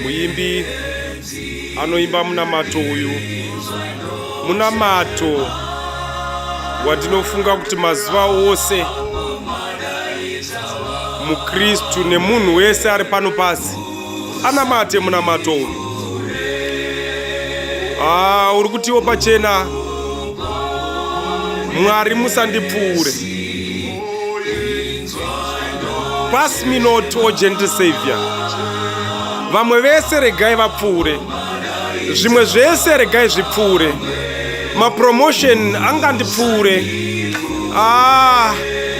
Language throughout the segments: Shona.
Muimbi anoimba munamato uyu munamato wandinofunga kuti mazuva ose mukristu nemunhu wese ari pano pasi anamate munamato uyu. Uri kutiwo pachena, Mwari musandipfuure. Pass me not, O gentle Savior. Vamwe vese regai vapfuure, zvimwe zvese regai zvipfuure, mapromotion angandipfuure,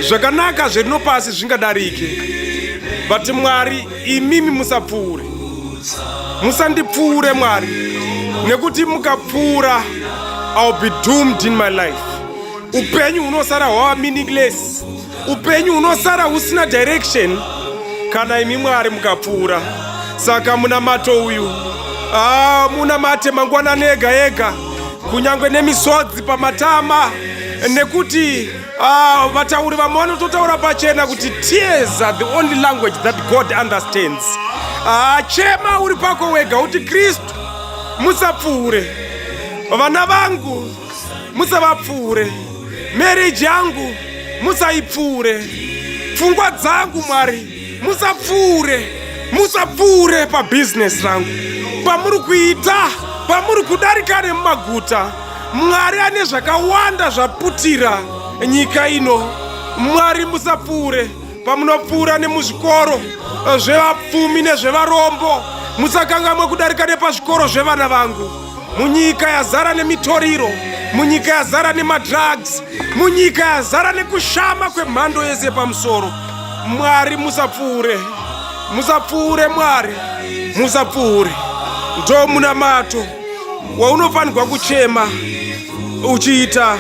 zvakanaka zverino pasi zvingadarike, but Mwari, imimi musapfuure, musandipfuure Mwari, nekuti mukapfuura I'll be doomed in my life. Upenyu hunosara hwava meaningless, upenyu hunosara husina direction kana imi Mwari mukapfuura. Saka munamato uyu, munamate mangwanani ega ega, kunyange nemisodzi pamatama, nekuti vatauri vamwe vanototaura pachena kuti tears are the only language that God understands. Chema uri pako wega uti, Kristu musapfuure, vana vangu musavapfuure, marriage yangu musaipfuure, pfungwa dzangu Mwari musapfuure, musapfuure pabhizinesi rangu, pamuri kuita, pamuri kudarika nemumaguta. Mwari ane zvakawanda zvaputira nyika ino. Mwari musapfuure. Pamunopfuura nemuzvikoro zvevapfumi nezvevarombo, musakangamwe kudarika nepazvikoro zvevana vangu. Munyika yazara nemitoriro, munyika yazara nemadrugs, munyika yazara nekushama kwemhando yese pamusoro, Mwari musapfuure, musapfuure Mwari, musapfuure. Ndo munamato waunofanirwa kuchema uchiita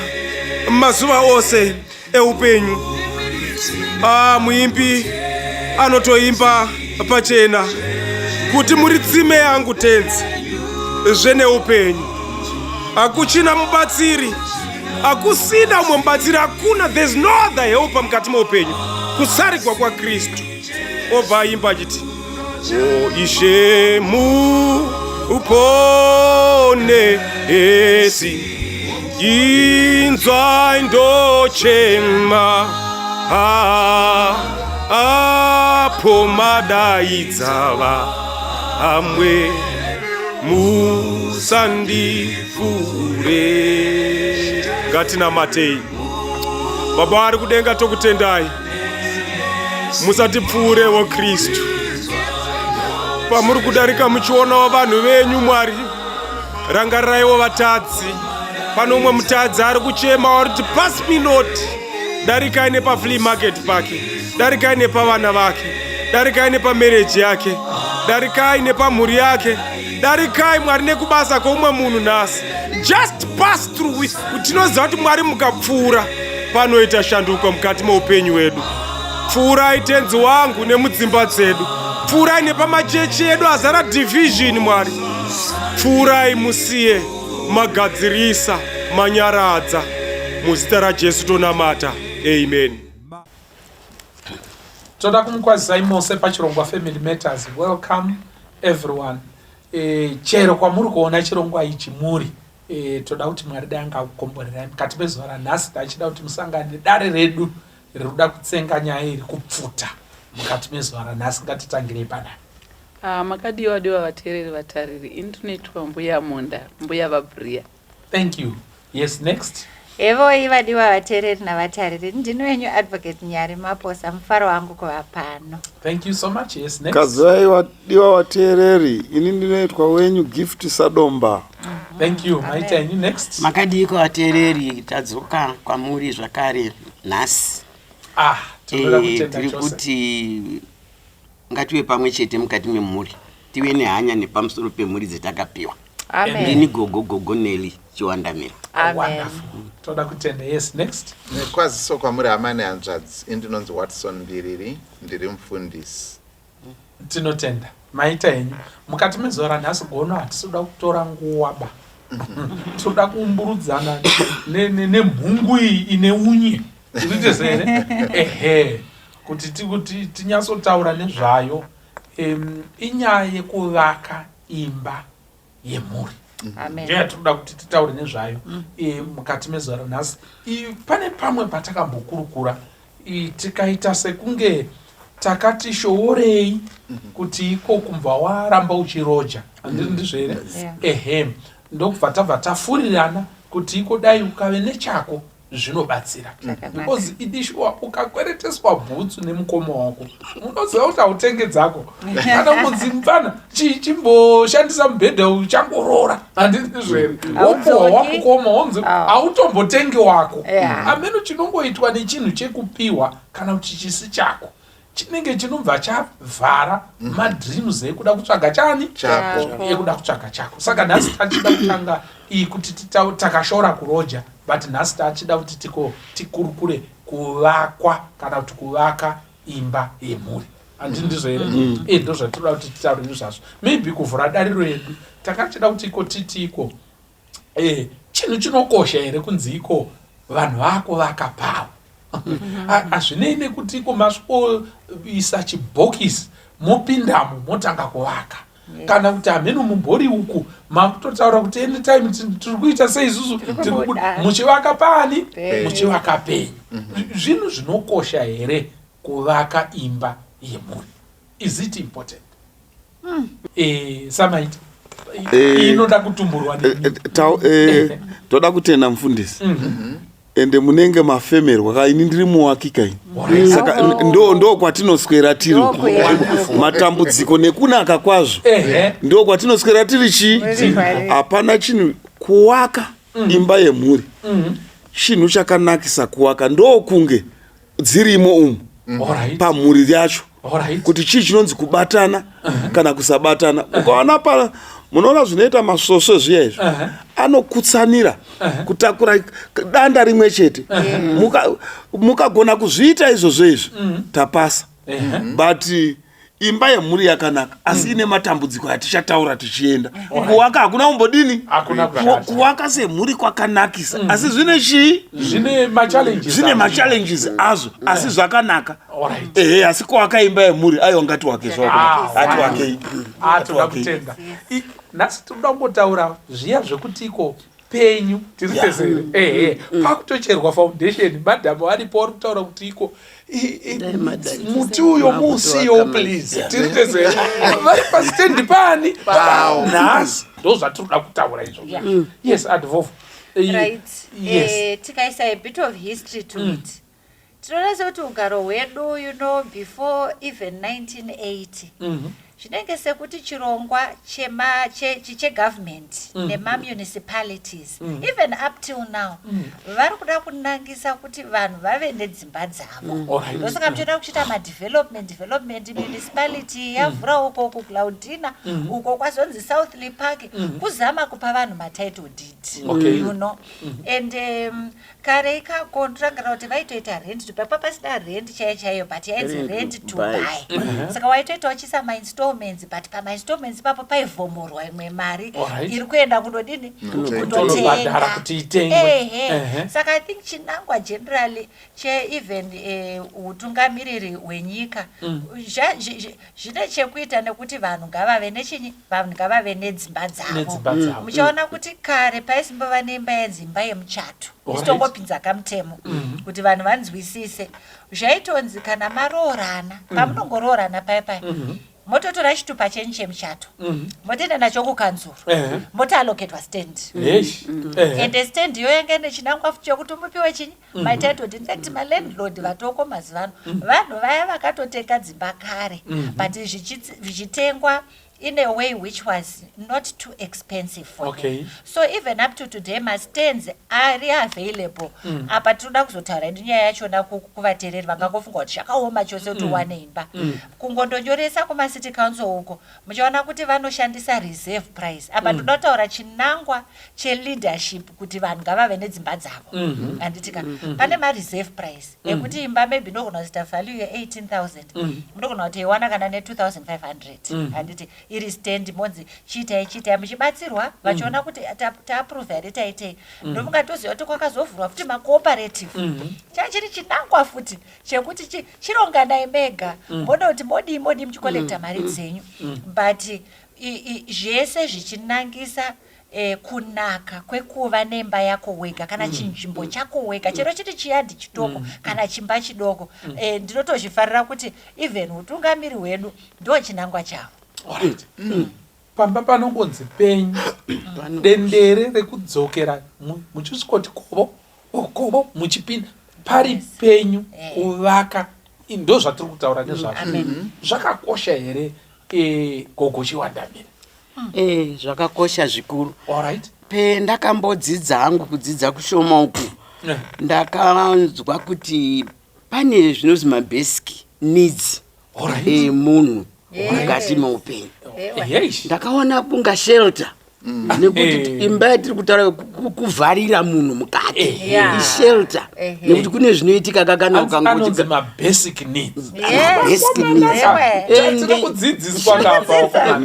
mazuva ose eupenyu. Muimbi anotoimba pachena kuti muri tsime yangu Tenzi zveneupenyu, hakuchina mubatsiri, hakusina umwe mubatsiri, hakuna, there's no other helper mukati meupenyu kusarigwa kwaKristu. Obva aimba achiti, O Ishe muponesi, inzwai ndochema, apo madaidza vamwe, musandipfuure. Ngatinamatei. Baba vari kudenga, tokutendai. Musatipfuurewo Kristu pamuri kudarika muchionawo vanhu venyu. Mwari, rangariraiwo vatadzi. Pano umwe mutadzi ari kuchema wariti, "Pass me not." Darikai nepaflea market pake, darikai nepavana vake, darikai nepamarriage yake, darikai nepamhuri yake, darikai Mwari nekubasa kwoumwe munhu nhasi. Just pass through. Tinoziva kuti Mwari mukapfuura panoita shanduko mukati meupenyu hwedu. Pfuurai Tenzi wangu nemudzimba dzedu, pfuurai nepamachechi edu azara division. Mwari, pfuurai, musiye magadzirisa, manyaradza. Muzita raJesu tonamata, amen. Toda kumukwazisai mose pachirongwa Family Matters. Welcome everyone. Chero kwamuri kuona chirongwa ichi muri, toda kuti Mwari dai angakukomborerai mukati mezuva ranhasi. Tachida kuti musangane nedare redu riri kuda kutsenga nyaya iri kupfuta mukati mezuva ranhasi. Ngatitangirei panapa. Makadiwa diwa vateereri, vatariri. Ini ndinoitwa Mbuya Munda, Mbuya vaBria. Thank you. Yes, next. Hevoi vadiwa vateereri navatariri, ndini wenyu Advocate Nyari Maposa. Mufaro wangu kuva pano. Thank you so much. Yes, next. Kazai vadiwa vateereri, ini ndinoitwa wenyu Gift Sadomba. Thank you. Maita ini, next. Makadiko vateereri, tadzoka kwamuri zvakare nhasi. Tinoda kutenda Tiri chose. kuti ngative pamwe chete mukati memhuri, tive nehanya nepamusoro pemhuri dzetakapiwa. Amen. Ndini Gogo Neli Chiwandamira. Amen. Wonderful. Toda kutenda. Yes, next. Nekwaziso kwamuri hama nehanzvadzi, indinonzi Watson Mbiriri, ndiri mufundisi. Tinotenda, maita henyu. Mukati mezuva ranhasi gono hatisi kuda kutora nguva ba, tinoda kuumburudzana nemhungu iyi ine unye ikuite here, ehe, kuti tinyatsotaura nezvayo. Inyaya yekuvaka imba yemhuri. Amen. Ndiyo yatinoda kuti titaure nezvayo mukati mezuva ranhasi. Pane pamwe patakambokurukura, tikaita sekunge takati showorei kuti iko kubva waramba uchiroja, handiri ndizvo here? Yeah. Ehe, ndokubva tabva tafurirana kuti iko dai ukave nechako zvinobatsira. Zvakanaka. Because idishuwa ukakwereteswa bhutsu nemukoma wako, munoziva kuti hautenge dzako. Kana kunzi mufana chimboshandisa mubhedha uchangoroora, handizvo here? Wopuwa Haudzoki. wamukoma, wonzi Ah. hautombotengi wako. Yeah. Ameno chinongoitwa nechinhu chekupiwa kana kuti chisi chako chinenge chinobva chavhara madreams ekuda kutsvaga chani? Chako. Chako. Ekuda kutsvaga chako. Saka nhasi tachida kutanga iyi kuti takashora kuroja, but nhasi tachida kuti tiko tikurukure kuvakwa kana kuti kuvaka imba yemhuri, handii ndizvo here? Ndo zvatinoda kuti titaure nezvazvo. Maybe kuvhura dariro yedu, takachida kuti iko titi iko chinhu chinokosha here kunzi iko vanhu vakuvaka pavo? Hazvinei nekuti iko masvikoisa chibhokisi, mopindamo, motanga kuvaka, kana kuti hameno mumbori uku makutotaura kuti anytime tiri kuita sei isusu, Tiri tiri kubuda. Muchivaka pani? Penyu. Muchivaka penyu. Zvinhu zvinokosha here kuvaka imba yemhuri? Is it important? Samaita, inoda kutumburwa nemi. Toda kutenda mufundisi, ende munenge mafemerwa ka. Ini ndiri muwakika ini, saka ndo kwatinoswera tiri. Ndo Matambudziko nekunaka kwazvo, ndo kwatinoswera tiri chii. Muri kwari. Hapana chinhu kuwaka imba yemhuri, chinhu chakanakisa kuwaka ndokunge dzirimo umu pamhuri yacho, kuti chii chinonzi kubatana kana kusabatana. Ukaona pa munoona zvinoita masvosve zviya izvo, anokutsanira kutakura danda rimwe chete. Mukagona kuzviita izvozvo izvi, tapasa. But imba yemhuri yakanaka, asi ine matambudziko atichataura tichienda. Kuwaka hakuna kumbodini? Hakuna kushata. Kuwaka semhuri kwakanakisa, asi zvine chii? Zvine machallenges. Zvine machallenges azvo, asi zvakanaka. Ehe, asi kuwaka imba yemhuri, aiwa, ngatiwake zvako. Atiwakei. Ah, toda Atiwakei. kutenda. Nhasi tinoda kungotaura zviya zvekuti iko penyu tiri tese here? Ehe, pakutocherwa foundation, madhamu aripo, vari kutaura kuti iko Dai madai. muti uyo muusiyo, Makutovaka. please. Tiri tese here? Vari pastendi pani nhasi, ndo zvatinoda kutaura izvozvo. Yes, advovo. Right. Yes. Tikaisa a bit of history to it, tinoona sekuti ugaro hwedu, before even 1980, zvinenge sekuti chirongwa chegovernment nemamunicipalities, even up till now, vari kuda kunangisa kuti vanhu vave nedzimba dzavo. Ndosaka muchiona kuchiita madevelopment, development, municipality yavhura uko kuClaudina, uko kwazonzi Southlea Park, kuzama kupa vanhu matitle deed. And kare ikako ndorangarira kuti vaitoita rent to buy, papasina rent chaiyo chaiyo, but yainzi Rent rent to to buy. buy. Saka waitoita uchiisa mainstallments, but pamainstallments ipapo paivhomorwa imwe mari iri kuenda kundodini? Kutondobhadhara kuti itengwe. Ehe. Saka I think chinangwa generally cheeven utungamiriri hwenyika zvine chekuita nekuti vanhu ngavave nechinyi, vanhu ngavave nedzimba dzavo. Nedzimba dzavo. Muchaona kuti kare paisimbova neimba yenzi imba yemuchato, isitongopinza kamutemo kuti vanhu vanzwisise. Zvaitonzi kana maroorana, pamunongoroorana paya paya, mototora chitupa chenyu chemuchato, motoenda nacho kukanzuro, motoallocatwa stand. Eish. Ende stand iyo yange ine chinangwa futi chekuti mupiwe chinyi? Matitle. In fact, malandlord vatoko mazuva ano vanhu vaya vakatotenga dzimba kare, but zvichitengwa in a way which was not too expensive for them. So even up to today mastands ari available. Apa tinoda kuzotaura indi nyaya yachona kuvateereri vangangofunga kuti zvakaoma chose kuti uwane imba. Kungondonyoresa kumacity council uko, muchaona kuti vanoshandisa reserve price. Apa toda kutaura chinangwa cheleadership kuti vanhu ngavave nedzimba dzavo, handiti ka? Pane mareserve price ekuti imba maybe inogona kuita value ye18 000, munogona kutoiwana kana ne2500, handiti? iri stand monzi chiitai chiitai muchibatsirwa vachiona kuti taaprove here taitei. Ndomungatoziva kuti kwakazovhurwa futi macooperative. Chachiri chinangwa futi chekuti chironganai mega mona kuti modii modii muchikolekta mari dzenyu, but zvese zvichinangisa kunaka kwekuva nemba yako wega kana chinzvimbo chako wega, chero chiri chiyadhi chitoko kana chimba chidoko. Ndinotozvifarira kuti even utungamiri hwedu ndo chinangwa chavo. Alright. Pamba panongonzi penyu, dendere rekudzokera muchisvikoti kovo kovo muchipinda pari penyu. Kuvaka ndo zvatiri kutaura nezvazvo. Zvakakosha here, gogo Chiwandamira? Zvakakosha zvikuru. Pendakambodzidza hangu, kudzidza kushoma uku, ndakanzwa kuti pane zvinonzi mabasic needs emunhu mukati meupenyu. Ndakaona kunga shelter, nekuti imba yatiri kutaura kuvharira munhu mukati ishelter, nekuti kune zvinoitika kakana Anonzi mabasic needs. Basic needs. Tiri kudzidziswa kapa.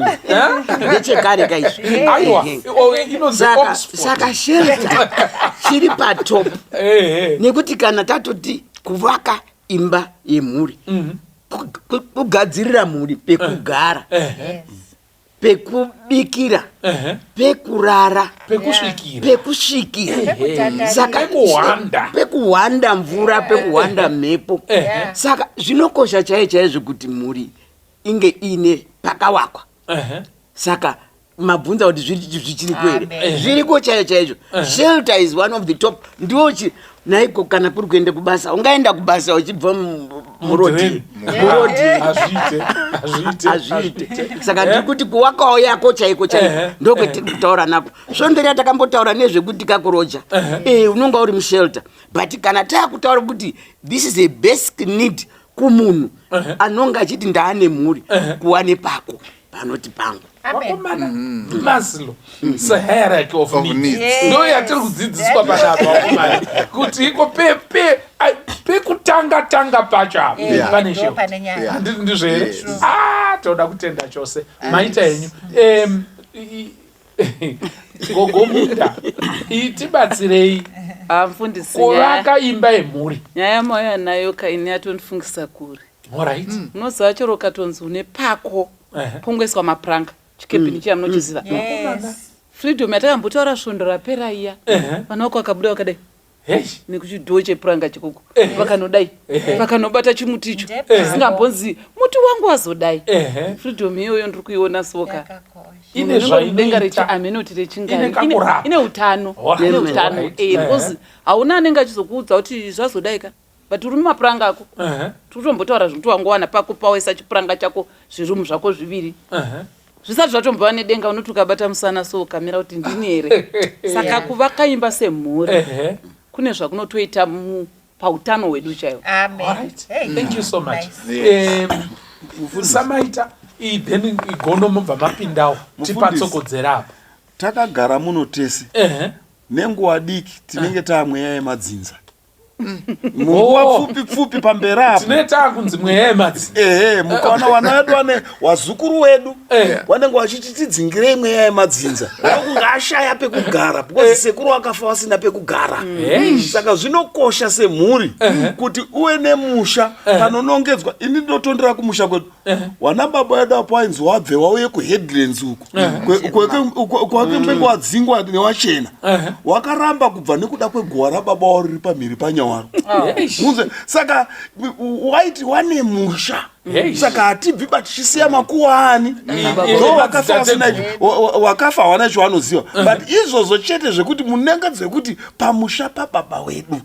Ndechekare kaizvi. Aiwa, inonzi Oxford. Saka shelter chiri patop, nekuti kana tatoti kuvaka imba yemhuri, kugadzirira mhuri pekugara, pekubikira, pekurara, pekusvikira, pekusvikira. Pekutandara. Saka Pekuhwanda. Pekuhwanda mvura, pekuhwanda mhepo. Saka zvinokosha chaiyo chaizvo kuti mhuri inge iine pakawakwa. Saka mabvunza kuti zvichiriko here? Amen. Zviriko chaizvo chaizvo. Shelter is one of the top. Ndiwo naiko kana kuri kuenda kubasa, ungaenda kubasa uchibva murodhi? Murodhi. Hazviite, hazviite. Hazviite. Saka ndiri kuti kuwakawo yako chaiko chaiko, ndokwetiri kutaura nako. Svondo riya takambotaura nezvekuti kakuroja, unonga uri mushelter, but kana taakutaura kuti this is a basic need kumunhu anonga achiti ndaane mhuri, kuwa nepako panoti pangu. Amen. Vakomana, Maslow hierarchy of of needs needs. Ndo yatiri kudzidziswa panapa, vakomana, kuti iko pekutanga tanga pacho apa pane Ndo shelter. pane nyaya. Ndizvo here? Yes. Ah, toda kutenda chose, maita henyu. Gogo Munda, tibatsirei. Ah, mufundisi, nyaya Kuvaka imba yemhuri. Nyaya mauya nayo kaini yatondifungisa kure. Unoziva, chero ukatonzi une pako, pongoiswa mapuranga, chikebhini chiya munochiziva, freedom yatakambotaura svondo rapera iya, vana vako vakabuda vakadai nekuchidhoo chepuranga chikoko, vakanodai, vakanobata chimuti icho, chisingambonzi muti wangu wazodai. Freedom iyoyo ndiri kuiona soka. Yakakosha. Ine Denga rechi zvainoita. amenoti Ine rechingari kakurapa. ine utano. Ine utano. Because hauna anenge achizokuudza kuti zvazodai ka, but uri mumapuranga ako. Tiri kutombotaura zvekuti wangowana pako, pawaisa chipuranga chako, zvirumu zvako zviviri zvisati zvatombova nedenga, unoti ukabata musana so ukamira kuti ndini here? Saka kuvaka imba semhuri kune zvakunotoita pautano hwedu chaiwo. Amen. Alright. Hey. Thank you so much. Nice. Yes. Samaita, then igono mobva mapindawo. Mufundisi. Tipatsokodzera apa. Takagara muno tese, nenguva diki tinenge taamweya yemadzinza, munguva pfupi pfupi pamberi apo. Tinenge taakunzi mweya yemadzinza. Ehe, mukaona vana vedu vane wazukuru wedu Eh. vanenge vachiti tidzingirei mweya yemadzinza, ndokunge ashaya pekugara because sekuru vakafa vasina pekugara. Hey. Saka zvinokosha semhuri kuti uve nemusha panonongedzwa. Ini ndinotondera kumusha kwedu, wana baba vedu apo ainzi wabve wauye kuHeadlands uku kwakembenge wadzingwa newachena, wakaramba kubva nekuda kweguwa rababa waro riri pamhiri panyawaro. Munze saka waiti wane musha. Saka hatibvi ba tichisiya makuwa ani ndo vakafa vasina wakafa hawana chavanoziva, but izvozvo chete zvekuti munenge dzekuti pamusha pababa wedu.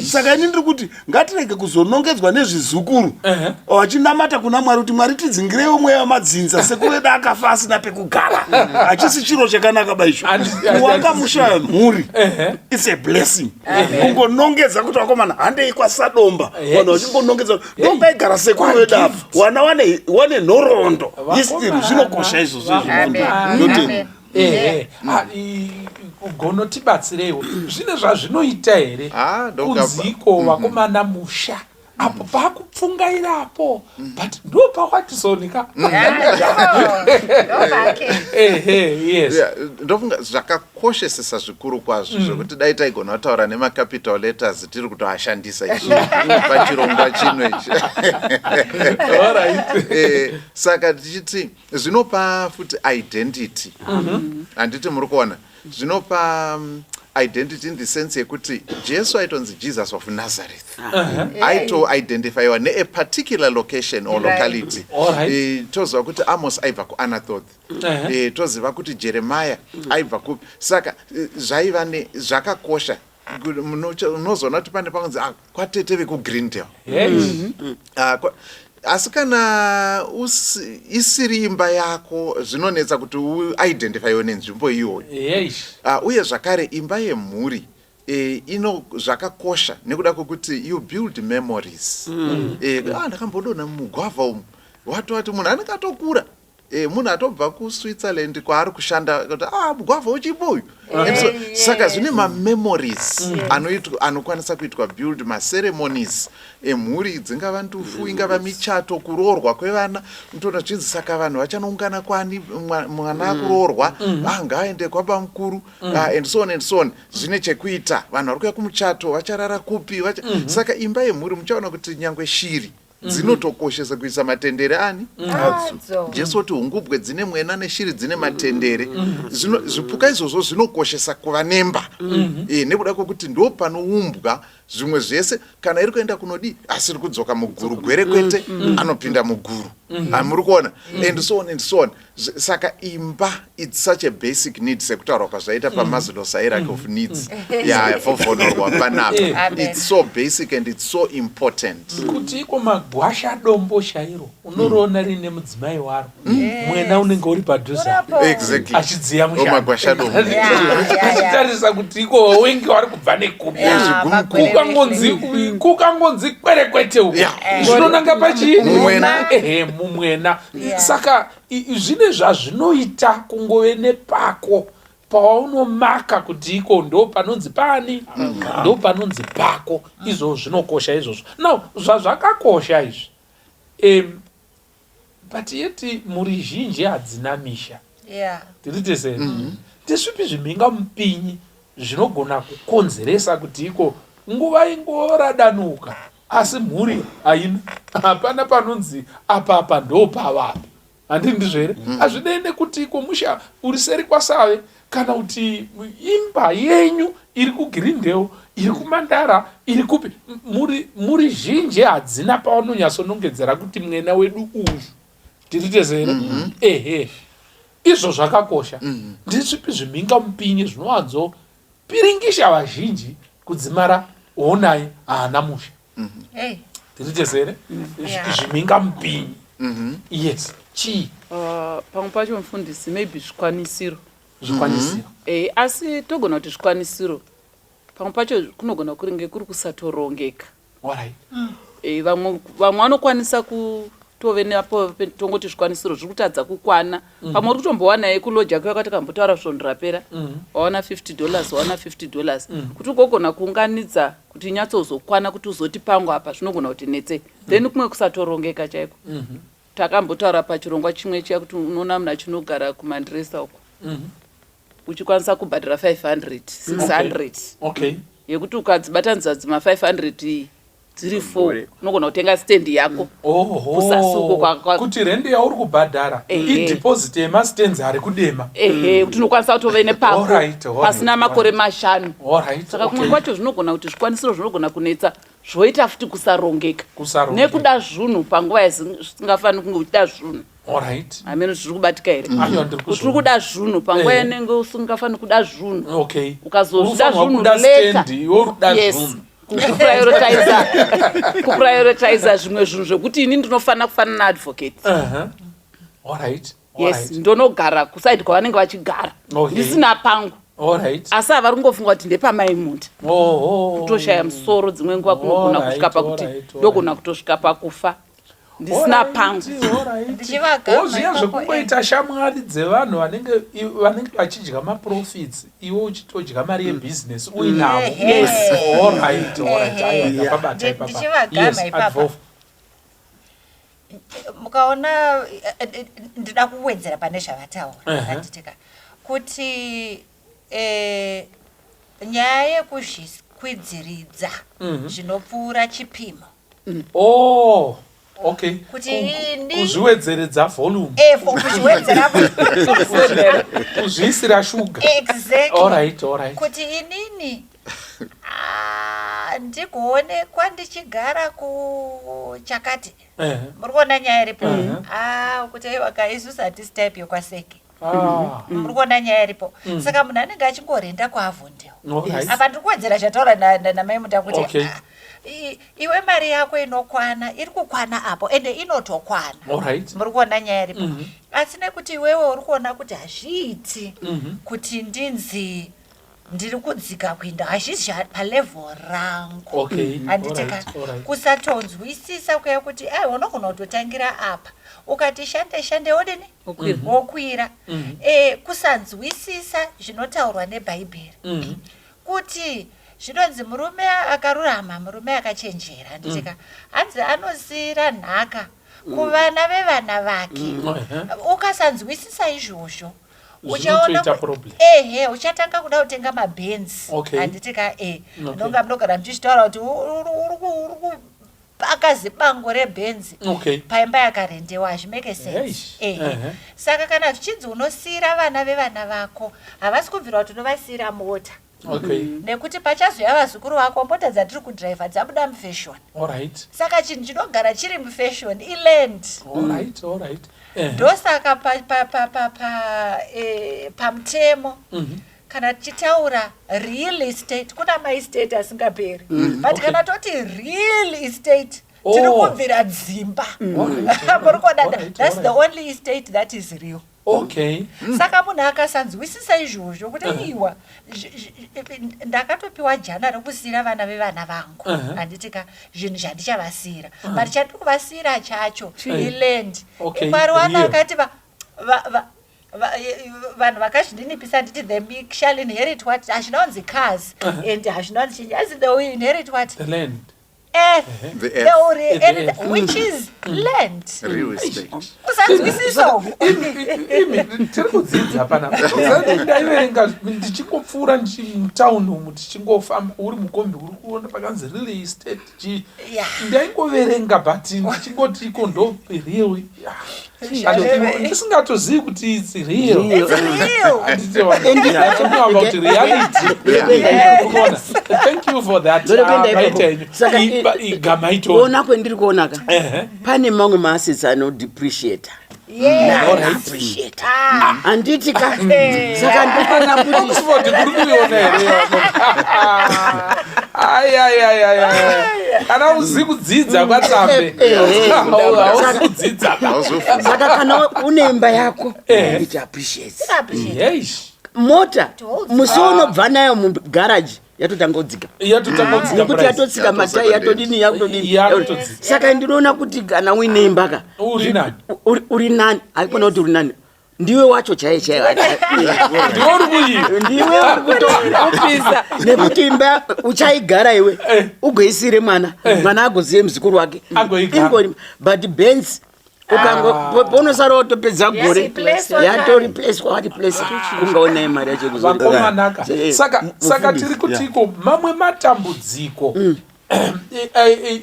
Saka ini ndiri kuti ngatirege kuzonongedzwa nezvizukuru vachinamata kuna Mwari kuti Mwari tidzingireiwo mweya wemadzinza, sekuru edu akafa asina pekugara. Hachisi chiro chakanaka baicho. Kuwaka musha wemhuri, it's a blessing. Kungonongedza kuti vakomana handei kwaSadomba, vanhu vachingonongedza ndopaigara sekuru vedu apa, wana wane nhoroondo, history. Zvinokosha izvozvo izvo. Amen. Ndotenda. Amen. Ehe. Ah, gono tibatsireiwo, zvine zvazvinoita here? Ah, Kunziko vakomana musha. Apo paakupfungairapo mm. but ndo paWatson ka. Ehe, yes. Ndofunga zvakakoshesesa zvikuru kwazvo zvekuti dai taigona kutaura nemacapital letters tiri kutoashandisa izvi pachirongwa chino ichi. Saka tichiti zvinopa futi identity, handiti muri kuona? Zvinopa identity in the sense yekuti Jesu aitonzi Jesus of Nazareth, aitoidentifyiwa nea particular location or locality. Toziva kuti Amos aibva kuAnathoth. Toziva kuti Jeremiah aibva kupi. Saka zvaiva zvakakosha. Unozoona kuti pane panonzi, ah, kwatete vekuGreendale. Ah, asi kana isiri imba yako, zvinonetsa kuti uidentifyiwe nenzvimbo iyoyo. Uye zvakare imba yemhuri ino zvakakosha nekuda kwekuti you build memories. Ndakambodonha mumugwavha umu, watoti munhu anenge atokura, munhu atobva kuSwitzerland kwaari kushanda, kuti ah, mugwavha uchipo uyu. And so, saka zvine mamemories anokwanisa kuitwa build, maceremonies emhuri, dzingava ndufu, ingava michato, kuroorwa kwevana. Unotoona zvichinzi saka vanhu vachanoungana kwani, mwana akuroorwa, ah, ngaaende kwabamukuru, ah, and so on and so on. Zvine chekuita, vanhu vari kuuya kumuchato vacharara kupi, saka imba yemhuri muchaona kuti nyangwe shiri dzinotokoshesa kuisa matendere ani. Adzo. Jesu oti hungubwe dzine mwena neshiri dzine matendere. Zvipuka izvozvo zvinokoshesa kuva nemba, nekuda kwekuti ndo panoumbwa zvimwe zvese. Kana iri kuenda kunodii, asi iri kudzoka muguru, gwerekwete anopinda muguru. Muri kuona? And so on and so on. Saka imba, it's such a basic need, sekutaurwa kwazvaita paMaslow's hierarchy of needs yavhovhonorwa panapa. Amen. It's so basic and it's so important. Kuti iko magwasha dombo chairo unoriona riine mudzimai waro, mwena unenge uri padhuze. Urapo. Achidziya Oh, magwasha dombo. Achitarisa kuti iko wenge wari kubva nekupi. Zvigumukuru. Kukangonzi kwerekwete uko, zvinonanga pachii? Mumwena. Ehe, mumwena. Saka zvine zvazvinoita kungove nepako paunomaka kuti iko ndo panonzi pani, ndo panonzi pako. Izvozvo zvinokosha izvozvo. Now zvazvakakosha izvi, but yeti mhuri zhinji hadzina misha. Tiri tese, ndezvipi zvimhinga mupinyi zvinogona kukonzeresa kuti iko nguva ingoradanuka asi mhuri haina, hapana panonzi apa apa ndo pavapa? Handii ndizvo here? Hazvidei nekuti iko musha uri seri kwasave kana kuti imba yenyu iri kuGreendale, iri kuMandara, iri kupi. Mhuri zhinji hadzina pavanonyatsonongedzera kuti mwena wedu uyu. Tiri tese here? Ehe, izvo zvakakosha. Ndezvipi zvimhinga mupinyi zvinowanzo piringisha vazhinji kudzimara honai haana musha? Hey. Tiri tese here? Zvimhinga mupinyi, yes, chii? Pamwe pacho, mufundisi, maybe zvikwanisiro. Zvikwanisiro. Asi togona kuti zvikwanisiro pamwe pacho kunogona kuringe kuri kusatorongeka. Vamwe vanokwanisa kutove neapo tongoti zvikwanisiro zviri kutadza kukwana. Pamwe uri kutombowana yekuloja kuya kwatakambotaura svondo rapera, wawana $50, wawana $50, kuti ugogona kuunganidza kuti inyatsozokwana kuti uzoti pangu apa, zvinogona kuti netse. Then kumwe kusatorongeka chaiko. Takambotaura pachirongwa chimwe chiya kuti unoona munhu achinogara kuMandresa uko, uchikwanisa kubhadhara 500, 600, yekuti ukadzibatanidza dzima 500 iyi dziri 4, unogona kutenga stendi yako kusasi uko. Kuti rendi yauri kubhadhara ideposit yemastands ari kudema. Ehe, kuti unokwanisa kutove nepako pasina makore 5. Saka kumwe kwacho zvinogona kuti zvikwanisiro zvinogona kunetsa, zvoita futi kusarongeka. Kusarongeka. Nekuda zvunhu panguva yasingafaniri kunge uchida zvunhu. Hameno zviri kubatika here? Aiwa, ndiri kuti uri kuda zvunhu panguva yanenge usingafaniri kuda zvunhu. Ukazozvida Unofanirwa zvunhu kuda later. stand, iwe uri kuda zvunhu. Kuprioritiza zvimwe zvinhu zvekuti ini ndinofanira kufanana naadvocate. Yes, ndonogara kuside kwavanenge vachigara, ndisina pangu, asi havari kungofunga kuti ndepamaimunda. Kutoshaya musoro dzimwe nguva kunogona kusvika pakuti ndogona kutosvika pakufa. Ndisina pangu. Ndichivagama Oh, zviya ipapo, zvekungoita shamwari dzevanhu vanenge vanenge vachidya maprofits iwe uchitodya mari yebhizinesi uinavo. Yes. Alright, alright. Ehe. Aiwa, ndapabata ipapa. Ndichivagama Yes, ipapa. Adolf. Mukaona ndida kuwedzera pane zvavataura handitika kuti nyaya yekuzvikwidziridza zvinopfuura chipimo. Oh, okay. Kuti ini- Kuzviwedzeredza volume. Kuzviwedzera Kuzviisira shuga. Exactly. Alright, alright. Kuti inini ndigoonekwa ndichigara kuchakati. Muri kuona nyaya iripo? Ah, kuti aiwa ka isusu hatisi type yekwaSeke. Muri kuona nyaya iripo? Saka munhu anenge achingorenda kuAvondale. Apa ndiri kuwedzera zvataura namai Muta kuti iwe mari yako inokwana, iri kukwana apo, ende inotokwana. Muri kuona nyaya iripo? Asi nekuti iwewe uri kuona kuti hazviiti kuti ndinzi ndiri kudzika kuinda, hazvisi palevel rangu. Handiti ka? Kusatonzwisisa kuya kuti aiwa unogona kutotangira apa ukati shande shande wodini Wokwira. Wokwira. Kusanzwisisa zvinotaurwa nebhaibheri kuti zvinonzi murume akarurama, murume akachenjera, handiti ka? Hanzi anosiyira nhaka kuvana vevana vake. Ukasanzwisisa izvozvo uchaona Zvinotoita problem. Ehe, uchatanga kuda kutenga mabhenzi. Handiti ka? Ndonga munogara muchichitaura kuti uri kupaka zibango rebhenzi paimba yakarendewa, hazvimake sense. Eish. Ehe. Saka kana zvichinzi unosiyira vana vevana vako, havasi kubvira kuti unovasiyira mota. Nekuti pachazoya vazukuru vako, mota dzatiri kudhiraivha dzabuda mufashion. Saka chinhu chinogara chiri mufashion iland. Alright, alright. Ndosaka pamutemo kana tichitaura real estate, kuna maestate asingaperi, but kana toti real estate tiri kubvira dzimba. Muri kuona? That's the only estate that is real. Saka munhu akasanzwisisa izvozvo kuti iwa ndakatopiwa jana rekusiyira vana vevana vangu, handiti ka, zvinhu zvandichavasiyira, but chandiri kuvasiyira chacho iland. Mwari wana Real. akati vanhu vakazvininipisa, handiti, the meek shall inherit what? Hazvina kunzi cars and hazvina kunzi chinji, asi they will inherit what? The land. Earth. The They earth. will The inherit, earth. which is land. Real estate. Kusanzwisisa uku. Imi tiri kudzidza panapa. Ndaiverenga ndichingopfuura mutauni umu, tichingofamba, uri mukombi uri kuona pakanzi real estate chii. Ndaingoverenga but ndichingoti iko ndo real, yeah. But ndisingatozivi kuti it's real. It's real. Talking about reality. Unoona? Thank you for that. Ndorekuenda Ah, ipapo. maita henyu. Saka Igama itoni. Kuona kwendiri kuonaka, pane mamwe maassets anodepreciata. Appreciate, handiti ka? Saka ndofana kuti Oxford kuri kuiona here? Ayayayaya, kana uzi kudzidza kwatsambe, hauzi kudzidza. Saka kana une imba yako, it appreciates. Yes. Mota, musi unobva nayo mugaraji, yatotanga kudzika. Yatotanga kudzika Nekuti price. yatotsika matai, yatodini, yakutodini. Yatodzika. Saka ndinoona kuti kana uine imba ka, Uri nani. Uri nani, haikona kuti uri nani, ndiwe wacho chaiye chaiye. Ndiwe uri kuyiva. Ndiwe uri kutopisa, nekuti imba uchaigara iwe, ugoisire mwana, mwana agozive muzukuru wake. Agoigara. Ingori, but Benz ukango ponosara watopedza gore, Yareplacewa. yatoreplacewa, wareplace, ungaonai mari yacho Vakomanaka. Saka Mufundisi, tiri kutiko mamwe matambudziko,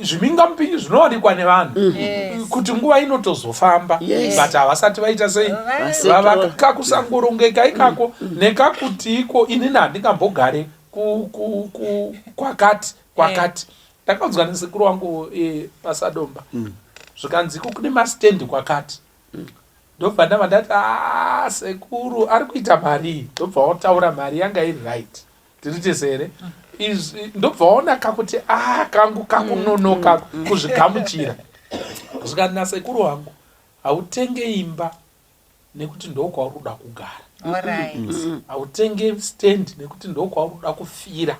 zvimingamupinyi zvinowanikwa nevanhu kuti nguva inotozofamba, but havasati vaita sei? Vasettle. Kakusangorongeka ikako nekakuti iko inini handingambogare kwakati kwakati. Ndakaudzwa nesekuru wangu paSadomba, zvikanzi iko kune masitendi kwakati. Ndobva ndabva ndati, "Ah, sekuru ari kuita mari." Ndobva wataura mari yanga iri right, tiri tese here? Izvi ndobva waona kakuti a kangu kakunonoka kuzvigamuchira. Zvikati nasekuru wangu, hautenge imba nekuti ndokwauri kuda kugara, hautenge stand nekuti ndokwauri kuda kufira.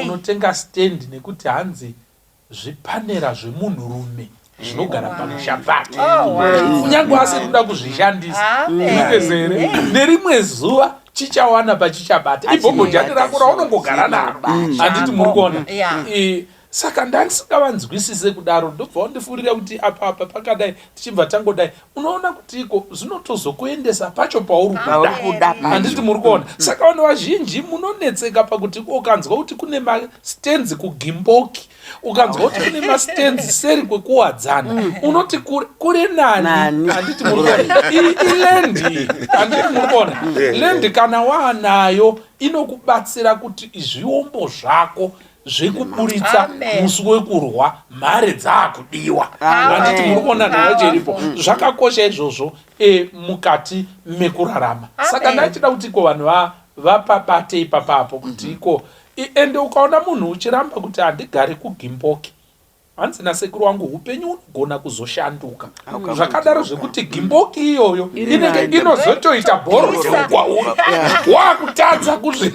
Unotenga stand nekuti hanzi zvipanera zvemunhurume. zvinogara pamusha pake oh, kunyange asiri kuda kuzvishandisa here nerimwe zuva chichawana pachichabata ibhobhojani rako raunongogara naro mm. handiti muri kuona saka ndandisingavanzwisise kudaro ndobva wandifurira kuti apa apa pakadai tichibva tangodai unoona kuti iko zvinotozokuendesa pacho pauri kuda handiti muri kuona mm. saka vanhu vazhinji munonetseka pakuti ukanzwa kuti kune mastenzi kugimboki ukanzwa kuti kune mastenzi seri kwekuwadzana mm. unoti kure nani handiti muri kuona ilendi handiti muri kuona mm. lendi kana waanayo inokubatsira kuti zviombo zvako zvekuburitsa musi wekurwa mhare dzaakudiwa handiti muri kuona nhau yacho iripo mm. zvakakosha izvozvo e, mukati mekurarama saka ndachida kuti iko vanhu vapabate ipapapo kuti mhm. iko ende ukaona munhu uchiramba kuti handigari kugimboki Hanzi nasekuru wangu hupenyu unogona kuzoshanduka zvakadaro zvekuti gimboki iyoyo inenge inozotoita bhororo kwauri wakutadza kuzvi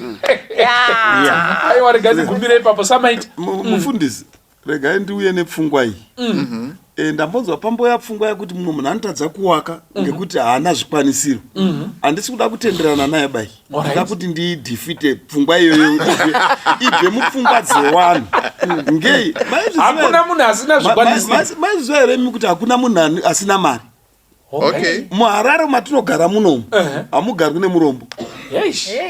aiwa regai ndigumire ipapo samaita mufundisi regai ndiuye nepfungwa iyi mm. Eh, ndambonzwa pamboya pfungwa yekuti mumwe munhu anotadza kuwaka mm. ngekuti haana zvikwanisiro mm-hmm. handisi kuda kutenderana naye bai ndoda kuti ndidefite pfungwa iyoyo ibve mupfungwa dzewanhu ngei hakuna munhu asina zvikwanisiro maizviziva here imi kuti hakuna munhu asina mari okay. muharare matinogara munomu hamugarwi nemurombo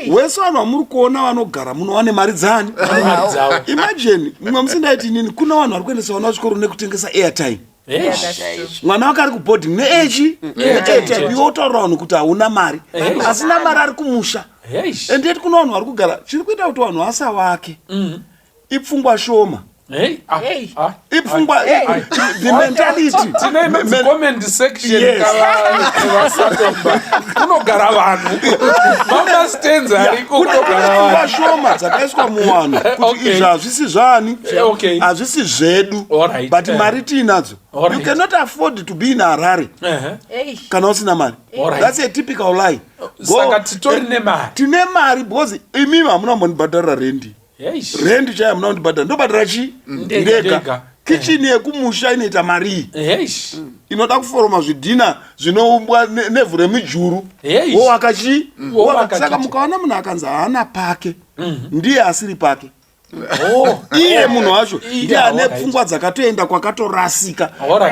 wese vanhu vamuri kuona vanogara muno vane mari dzani imagine mumwe musi ndaiti inini kuna vanhu vari kuendesa vana vachikoro nekutengesa airtime mwana wake ari kuboarding neechi neairtime iwe wotaurira vanhu kuti hauna mari asina mari ari kumusha and yet kuna vanhu vari kugara chiri kuita kuti vanhu vasavake mm. ipfungwa shoma ah, ah, ipfungwa the mentality tine comment section kavasatomba kunogara vanhu mama stands ariko kunogara vanhu shoma dzakaiswa muvanhu kuti izvi hazvisi zvani hazvisi zvedu but eh. mari tiinadzo you cannot afford to be in harare uh-huh. kana usina mari that's a typical lie saka titori nemari tine mari because imimi hamuna kumbondibhadharira rendi rendi chaiyo hamuna kundibhadhara ndobhadhara chii ndega kichini yekumusha inoita marii inoda kuforoma zvidhina zvinoumbwa nevhu remujuru wowaka chii saka mukaona munhu akanzi haana pake mhm. ndiye asiri pake Oh. iye munhu wacho ndiye ane pfungwa dzakatoenda kwakatorasika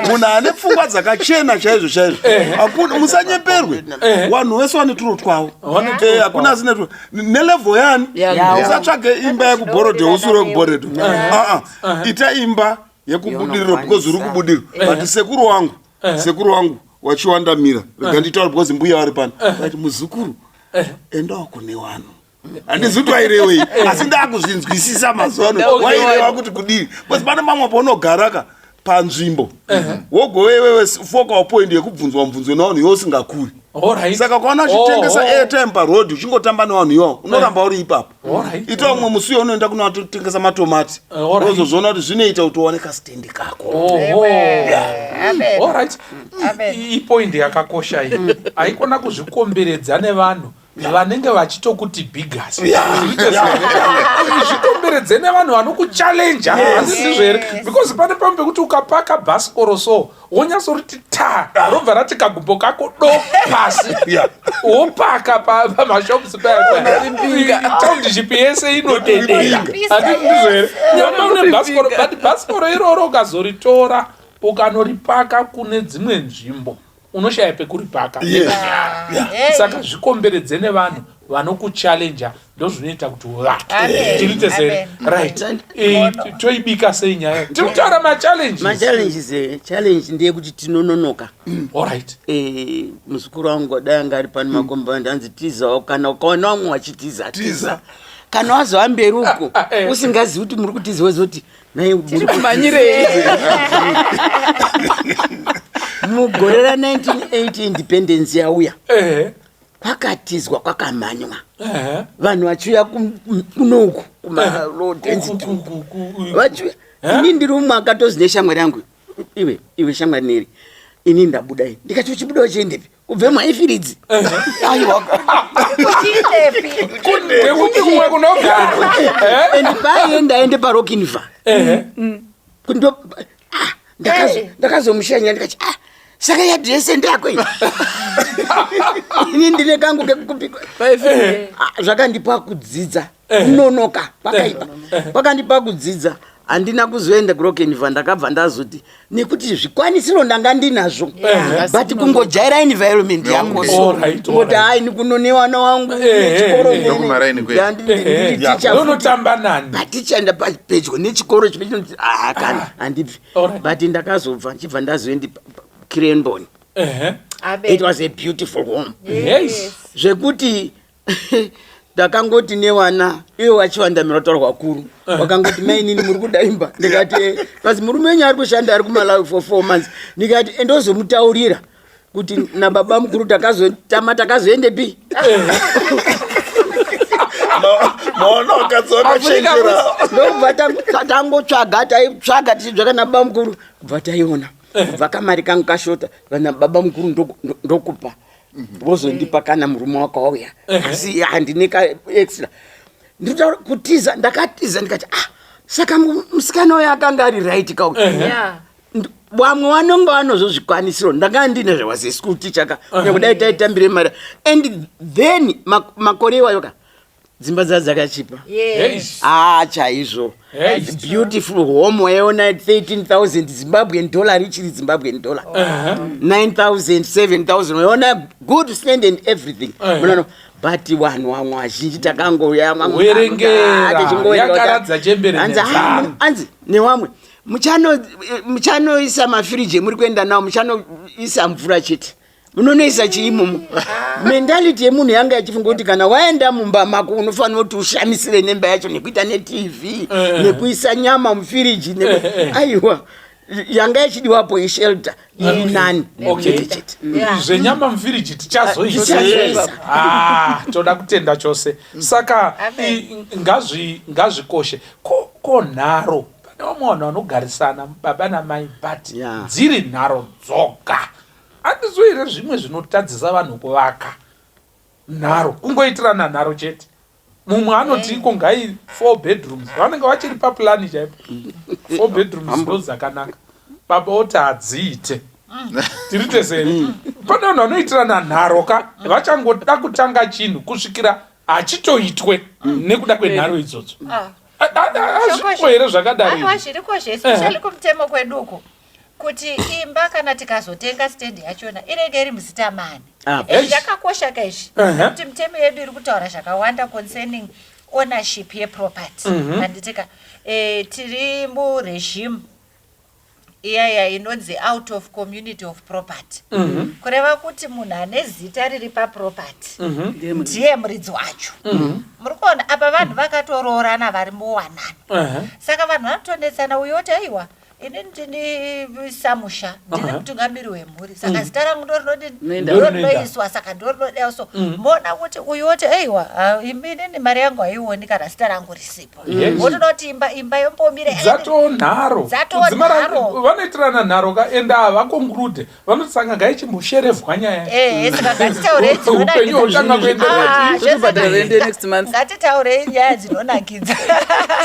munhu ane pfungwa dzakachena chaizvo chaizvo hakuna musanyeperwe vanhu vese vane turo twavo eh, hakuna asine turo nelevel yani usatsvage imba yekuborodhe usure wekuborodhe aa ita imba yekubudiriro because uri kubudiriro but sekuru wangu sekuru wangu wachiwandamira rega nditaure because mbuya vari pano vati muzukuru endawo kune vanhu handizi kuti wairewei asi ndakuzvinzwisisa mazuva ano waireva kuti kudii bcause pane mamwe paunogara ka panzvimbo wogove iwewe focal point yekubvunzwa mubvunzo nevanhu iwe usingakuri saka ukaona uchitengesa oh, oh. airtime paroad uchingotamba nevanhu iwawo unoramba uri ipapo ita umwe musi uyo unoenda kunotengesa matomati ozozviona kuti zvinoita kuti uwane kastendi kako ipoindi yakakosha iyi haikona kuzvikomberedza nevanhu vanenge vachitokuti bigas zvikomberedze nevanhu vanokuchallenja handizizvo here because pane pamwe pekuti ukapaka bhasikoro so wonyatsoriti ta robva rati kagumbo kako do pasi wopaka pamashops payataundiship yese inodedera handizizvo here nyama une bhasikoro but bhasikoro iroro ukazoritora ukanoripaka kune dzimwe nzvimbo unoshaya pekuripaka yes. yeah. saka zvikomberedze nevanhu vanokuchallenja ndozvinoita kuti uvake tiri tese right eh, toibika sei nyaya tiri kutaura machallenges machallenges eh, challenge ndeyekuti tinononoka mm. alright eh, muzukuru wangu dai anga ari pano mm. makomba anzi tizawo kana ukaona vamwe vachitiza tiza kana wazova mberi uko ah, ah, usingazivi kuti muri kutiza wezoti Tiri kumhanyirei? Mugore ra 1980 independence yauya. Kwakatizwa kwakamhanywa. Vanhu vachiuya kunoku kuma low density. Vachiuya. Ini ndiri umwe akatozi neshamwari yangu. Iwe, iwe shamwari neri. Ini ndabuda ini. Ndikati uchibuda uchiendepi? Kubve mwaifiridzi. Aiwa. Nekuti kumwe kunogarwa. And paaienda aende paRockinva. Kundo ah, Ndakazomushanyira ndikati, ah, saka yadhi yese ndeyako iyi? Ini ndine kangu kekukupikwa. Ah, zvakandipa kudzidza. Kunonoka kwakaipa, kwakandipa kudzidza. Handina kuzoenda kuRokenva. Ndakabva ndazoti nekuti zvikwanisiro ndanga ndinazvo, but kungojaira environment yako, so ngoti hai, nikuno nevana wangu nechikoro. Ndokumaraini kwedu. Unotamba nani? Patichaenda pedyo nechikoro chimwe, ah, kana handibvi. But ndakazobva, ndichibva ndazoendi Cranborne. It was a beautiful home zvekuti ndakangoti nevana ivo vachivandamira kutaura kwakuru, vakangoti, "Mainini, muri kuda imba?" Ndikati, "Eh." Kasi murume wenyu ari kushanda, ari kuMalawi for 4 months. Ndikati, "Endozomutaurira kuti nababa mukuru takazotama, takazoendepi?" Maona vakadzi vakachenjera. Ndobva tangotsvaga, taitsvaga tichitsvaga nababa mukuru, kubva taiona, kubva kamari kangu kashota, kana baba mukuru ndokupa, vozondipa kana murume wako wauya, asi handine ka extra. Ndinotaura kutiza, ndakatiza. Ndikati, ah, saka musikana uyo akanga ari right kauyu. Vamwe vanonge vanozvo zvikwanisiro, ndanga ndine zvawase school teacher ka, kudai taitambire mari. And then makore iwayo ka, dzimba dza dzakachipa. Ah, chaizvo. Beautiful home waiona 13,000 Zimbabwean dollar, ichiri Zimbabwean dollar, 9000, 7000, waiona good stand and everything. Munoona, but vanhu vamwe vazhinji takangoya. Werengera, yakaradza chembere nenzara. Anzi newamwe, muchanoisa mafiriji emuri kuenda nawo, muchanoisa mvura chete, munonoisa chiimomo. Mentality yemunhu yanga yachifunga kuti kana waenda mumba mako unofanira kuti ushamisire nemba yacho nekuita neTV, nekuisa nyama mufiriji. Aiwa, yanga yachidiwapo ishelter iri nani chete chete. Zvenyama mufiriji tichazoisa. Tichazoisa. Ah, toda kutenda chose. Saka ngazvikoshe. Ko nharo, pane vamwe vanhu vanogarisana baba namai, but dziri nharo dzoga. Handizvo here zvimwe zvinotadzisa vanhu kuvaka? Nharo, kungoitirana nharo chete. Mumwe anoti iko ngai four bedrooms, vanenge vachiri paplani chaipo, four bedrooms ndo dzakanaka. Baba oti hadziite. Tiri tese here? Pane vanhu vanoitirana nharo ka, vachangoda kutanga chinhu kusvikira hachitoitwe nekuda kwenharo idzodzo. Hazviko here zvakadaro? Aiwa, zviriko zve, especially kumutemo kwedu uku, kuti imba kana tikazotenga stand yachona inenge iri muzita mani. Izvi zvakakosha kaizvi, nekuti mitemo yedu iri kutaura zvakawanda concerning ownership yeproperty, handitika? Tiri muregime iyaya inonzi out of community of property, kureva kuti munhu ane zita riri paproperty ndiye muridzi wacho. Muri kuona apa vanhu vakatoroorana vari muwanano, saka vanhu vanotonetsana. Uyo oti, "Aiwa, ini ndini samusha, ndini mutungamiri wemhuri, saka zita rangu ndo rinodini?" Noenda. Ndo rinoiswa, saka ndo rinoda. So moona kuti uyu woti, "Aiwa, inini mari yangu haioni kana zita rangu risipo." Wotoda kuti imba yombomira. Dzatoo nharo. Dzatoo Kudzimara nharo. Vanoitirana nharo ka, ende havaconclude, vanoti saka ngaichimbosherevhwa nyaya. Saka ngatitaurei Upenyu hwotanga dzinonakidza. kuenderera. Ah, Totobhadhara rent next month. Ngatitaurei nyaya dzinonakidza.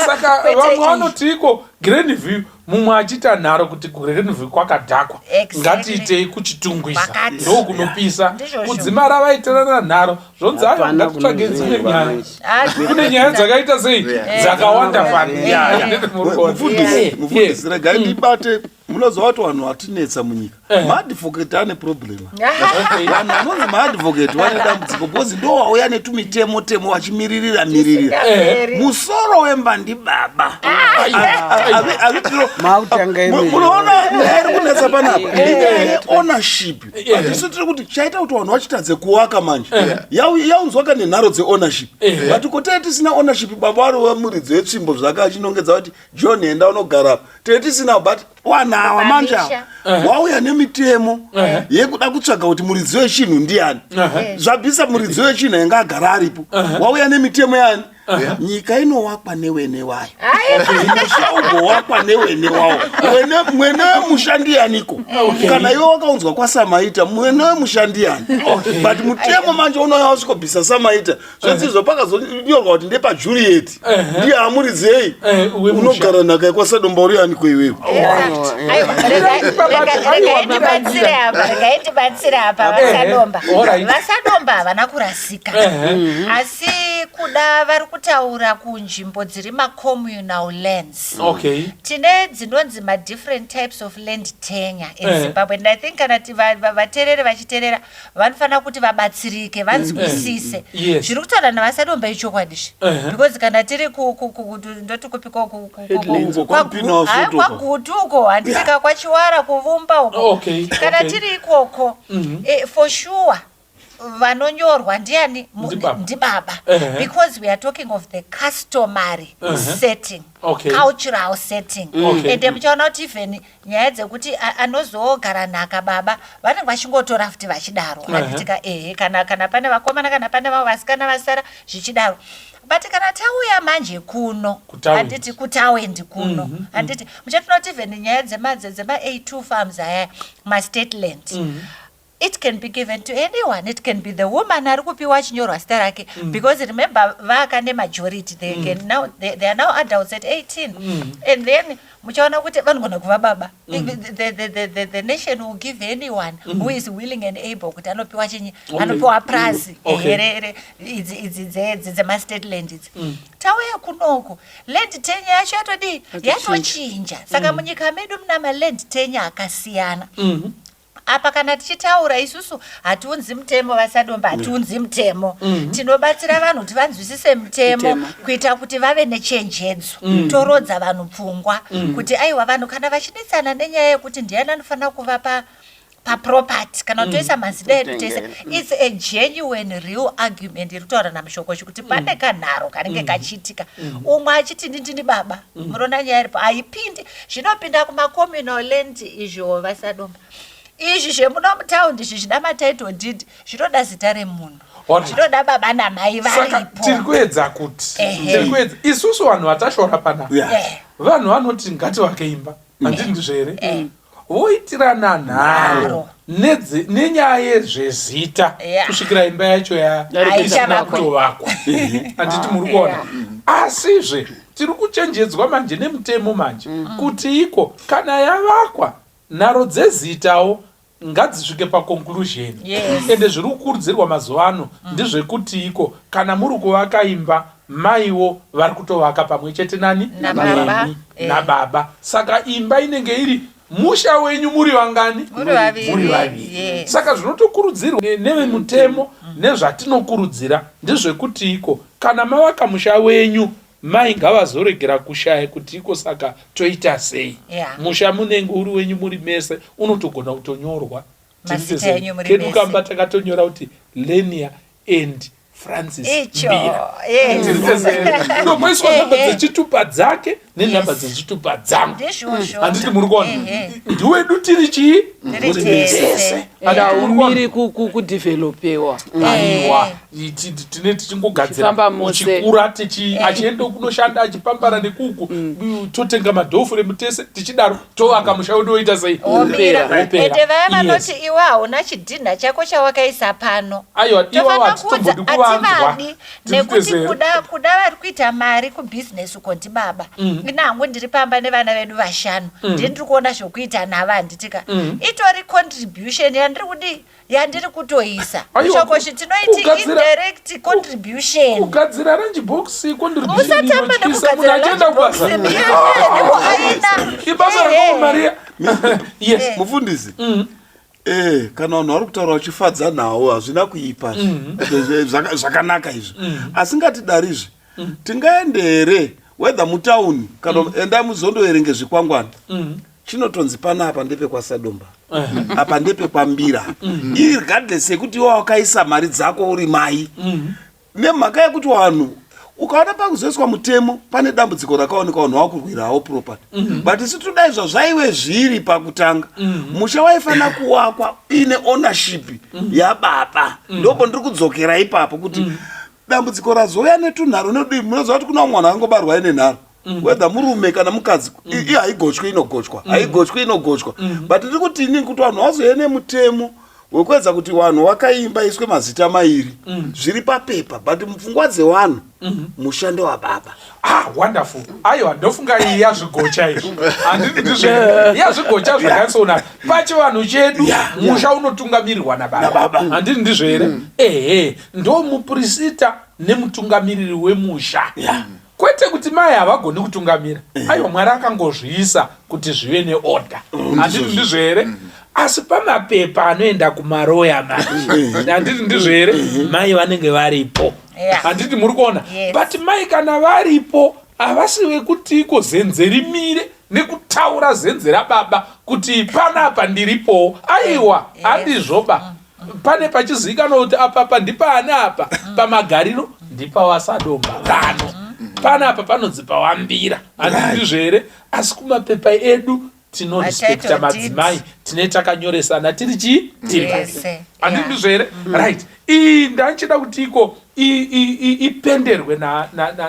Saka Kwete vamwe iyi. vanoti iko Grandview, mumwe achiita nharo kuti Grandview kwakadhakwa, ngatiitei kuChitungwiza, Kwakati. ndokunopisa. Ndizvozvo. Kudzimara vaitirana nharo, zvonzi aiwa, Hapana ngatitsvage dzimwe kunozoendwa nyaya. manje. Ah, Kune nyaya dzakaita sei, dzakawanda fani. Mufundisi, mufundisi, regai ndibate. Munoziva kuti vanhu vatinetsa munyika maadvocate, ane problem. Vanhu vanonzi maadvocate vane dambudziko, because ndo vauya netumitemo temo vachimiririra miririra. Tisingaperi. Musoro wemba ndibaba. Mautanga imene. Munoona nyaya iri kunetsa panapa inyaya yeownership. Hatisi tiri kuti chaita kuti vanhu vachitadze kuwaka manje yaunzwaka nenharo dzeownership, but kotee tisina ownership, baba vari wemuridzi wetsvimbo zvake achinongedza kuti, "John, enda unogara." Tee tisina, but vanhu ava manje ava wauya nemitemo yekuda kutsvaga kuti muridzi wechinhu ndiani. Zvabvisa muridzi wechinhu ainge agara aripo, wauya nemitemo yani. Nyika inowakwa newene wayo, musha ugowakwa newene wawo. Mwene wemusha ndiyaniko? Kana iwe wakaunzwa kwaSamaita, mwene wemusha ndiyani? But mutemo manje unouya wasvikobvisa Samaita. Zvesizvo pakazonyorwa kuti ndepaJuliet, ndiye amuridzei unogara nhaka yekwaSadomba uri yaniko iwewe? Regai apa, regai ndibatsire apa. VaSadomba, VaSadomba havana kurasika, asi kuda vari kutaura kunzvimbo dziri macommunal lands. Tine dzinonzi madifferent types of land tenure in Zimbabwe, and I think kana vateereri vachiteerera, vanofanira kuti vabatsirike, vanzwisise zviri kutaura naVaSadomba. Ichokwadi zvi, because kana tiri ndoti kupiko, kwaGutu uko, handitika kwaChiwara, kuVumba uko, kana tiri ikoko, for sure vanonyorwa ndiani? Ndibaba, because we are talking of the customary setting, cultural setting. Ende muchaona kuti even nyaya dzekuti anozogara nhaka baba, vanenge vachingotora futi vachidaro, handitika? Ehe, kana pane vakomana, kana pane vavo vasikana vasara, zvichidaro. But kana tauya manje kuno, handiti, kutawendi kuno, handiti muchatoona kuti even nyaya dzema-A2 farms aya, mastate land, it can be given to anyone. It can be the woman ari kupiwa achinyorwa zita rake, because remember, vaka nemajority, they can now they are now adults at 18. And then muchaona kuti vanogona kuva baba. The nation will give anyone who is willing and able kuti anopiwa chinyi, anopiwa prazi here idzi dzemastate land idzi. Tauya kunoku, land tenure yacho yatodii? Yatochinja. Saka munyika medu muna maland tenure akasiyana. Apa kana tichitaura isusu hatiunzi mutemo, VaSadomba, hatiunzi mutemo. Tinobatsira vanhu kuti vanzwisise mutemo, kuita kuti vave nechenjedzo. Torodza vanhu pfungwa kuti aiwa, vanhu kana vachinetsana nenyaya yekuti ndiani anofanira kuva pa paproperty, kana kutoisa mazita edu tese, it's a genuine, real argument iri kutaura naMushokoshi kuti pane kanharo kanenge kachiitika, umwe achiti ndini baba. Munoona nyaya iripo haipindi. Zvinopinda kumacommunal land izvo, VaSadomba. Izvi zvemuno mutaundi izvi zvida matitle deed, zvinoda zita remunhu, zvinoda baba namai Saka varipo. Tiri kuedza kuti tiri kuedza isusu vanhu vatashora panapa, vanhu vanoti ngativake imba, handiti ndizvo here? Voitirana nharo Nharo. nenyaya yezvezita kusvikira imba yacho Haichavakwa. kutovakwa, handiti muri kuona? Asizve tiri kuchenjedzwa manje nemutemo manje kuti iko kana yavakwa, nharo dzezitawo ngadzisvike paconclusion. Ende zviri kukurudzirwa mazuva ano ndezvekuti iko kana muri kuvaka imba, maiwo vari kutovaka pamwe chete nani? Nababa. Nemi, nababa. Saka imba inenge iri musha wenyu muri vangani? Muri vaviri. Muri vaviri. Saka zvinotokurudzirwa nevemutemo nezvatinokurudzira ndezvekuti iko kana mavaka musha wenyu, mai ngavazoregera kushaya kuti iko saka toita sei. Musha munenge uri wenyu muri mese, unotogona kutonyorwa. Mazita enyu muri Kedu mese. kamba takatonyora kuti Lenia and Francis Icho, Mbira. Ndopoiswa nhamba dzechitupa dzake nenhamba dzechitupa dzangu, Ndizvozvo. handiti muri kuona? Ndiwedu tiri chii? Tiri tese. Handiti muri kuona? Umiri kudevelopewa. Aiwa, tine tichingogadzira Tichifamba mose. Uchikura tichi achienda kunoshanda, achipambana nekuku, totenga madoorframe tese, tichidaro tovaka musha wedu woita sei? Wopera. Wopera. Ende vaya vanoti iwe hauna chidhinha chako chawakaisa pano, Aiwa, iwawo tofanira hatitombodi kuudza kuvanzwa. hativadi, nekuti Tiri kuda vari kuita mari kubhizinesi uko ndibaba. Ina hangu ndiri pamba nevana vedu vashanu, ndini ndiri kuona zvokuita navo, handitika? Itori contribution yandiri kudii, yandiri kutoisa. Aiwa, Shokoshi tinoiti indirect contribution. Kugadzira lunch box, contribution Musatamba inotyisa, munhu nekugadzira achienda lunch box. kubasa. Nekuaina. Ibasa rakaoma, Maria, yes. Mufundisi, kana vanhu vari kutaura vachifadza nhau, hazvina kuipa. Zvakanaka izvi, asi ngatidarizve, tingaende here whether mutauni kana endai muzondoverenge zvikwangwani, chinotonzi panapa ndepekwaSadomba, apa ndepekwaMbira, irregardless yekuti iwe wakaisa mari dzako uri mai. Nemhaka yekuti vanhu ukaona pakuzoiswa mutemo, pane dambudziko rakaoneka, vanhu vakurwirawo property. But isu todai zvazvaive zviri pakutanga, musha waifanira kuwakwa ine ownership yababa. Ndopo ndiri kudzokera ipapo kuti Dambudziko razouya netunharo nedii, munoziva kuti kuna mwana angobarwa aine nharo. Whether murume kana mukadzi, i haigochwi, inogochwa, haigochwi, inogochwa. But ndiri kuti inini kuti vanhu vazouye nemutemo wekuedza kuti vanhu vakaimba iswe mazita mairi, zviri papepa, but mupfungwa dzevanhu mushando wababa. Ah, wonderful. Aiwa, ndofunga iyi yazvigocha izvi, handiti ndizvo? Yazvigocha zvakaisona pachivanhu chedu. Musha unotungamirirwa nababa. Nababa. Handiti ndizvo here? Ehe, ndo mupurisita nemutungamiriri wemusha. Kwete kuti mai havagoni kutungamira. Aiwa, Mwari akangozviisa kuti zvive neorder, handiti ndizvo here? Asi pamapepa anoenda kumaroya manje, handiti ndizvo here, mai vanenge varipo. Handiti muri kuona? Yes. But mai kana varipo, havasi vekuti iko zenze rimire nekutaura zenze rababa kuti panapa ndiripowo. Aiwa, handizvoba. Pane pachizivikanwa kuti apapa ndipaani, apa pamagariro ndipawasadomba pano, panapa panonzi pawambira, handiti ndizvo here? Asi kumapepa edu tinorespekta Ma-title deeds. Madzimai tine takanyoresana tiri chii? Tiri vaviri. Yese. Handiti ndizvo here? Right, iyi ndanchida kuti iko ipenderwe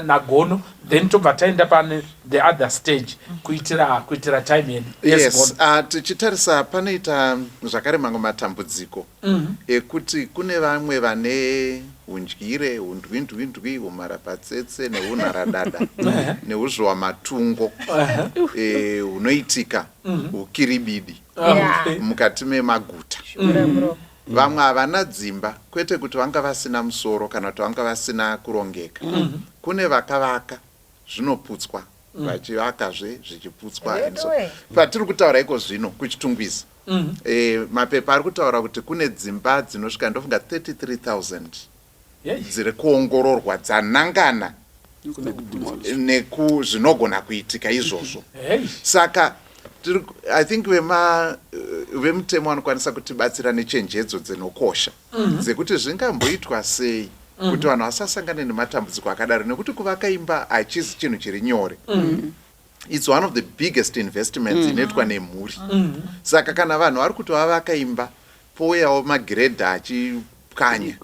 naGono, then tobva taenda pane the other stage kuitira time yedu. Yes. Gono. Tichitarisa panoita zvakare mamwe matambudziko ekuti kune vamwe vane undyire, undwindwindwi, umharapatsetse neunharadada neuzvowa matungo hunoitika ukiribidi mukati memaguta. Vamwe havana dzimba, kwete kuti vanga vasina musoro kana kuti vanga vasina kurongeka. Kune vakavaka, zvinoputswa, vachivakazve, zvichiputswa and so. Wewe. Patiri kutaura iko zvino kuChitungwiza, mapepa ari kutaura kuti kune dzimba dzinosvika, ndofunga, 33,000 dziri kuongororwa dzanangana nekuzvinogona kuitika izvozvo. Saka I think vemutemo vanokwanisa kutibatsira nechenjedzo dzinokosha dzekuti zvingamboitwa sei kuti vanhu vasasangane nematambudziko akadaro, nekuti kuvaka imba hachizi chinhu chiri nyore. It's one of the biggest investments inoitwa nemhuri. Saka kana vanhu vari kuti vavaka imba, pouyawo magiredha achipwanya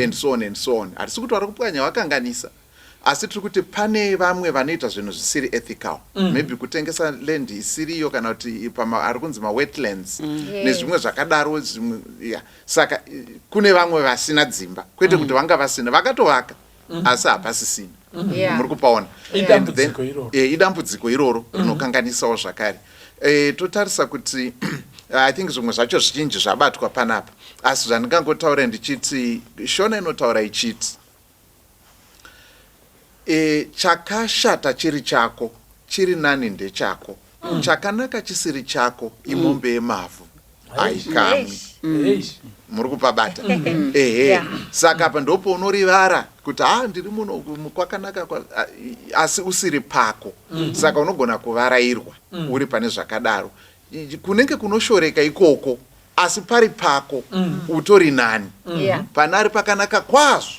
and so on and so on. Hatisi kuti vari kupwanya vakanganisa, asi tiri kuti pane vamwe vanoita zvinhu zvisiri ethical, maybe kutengesa land isiriyo kana kuti ari kunzi mawetlands nezvimwe zvakadaro zvimwe, yeah. Saka kune vamwe vasina dzimba, kwete kuti vanga vasina, vakatovaka asi hapasisina. Muri kupaona? Idambudziko iroro. Idambudziko iroro rinokanganisawo zvakare. Totarisa kuti I think zvimwe zvacho zvizhinji zvabatwa panapa, asi zvandingangotaura ndichiti Shona inotaura ichiti chakashata chiri chako chiri nani ndechako, chakanaka chisiri chako imombe yemavhu, haikamwi. Muri kupabata? Ehe. Saka apa ndopaunorivara kuti ha, ndiri muno kwakanaka asi usiri pako. Saka unogona kuvarairwa uri pane zvakadaro. Kunenge kunoshoreka ikoko, asi pari pako utori nani panari pakanaka kwazvo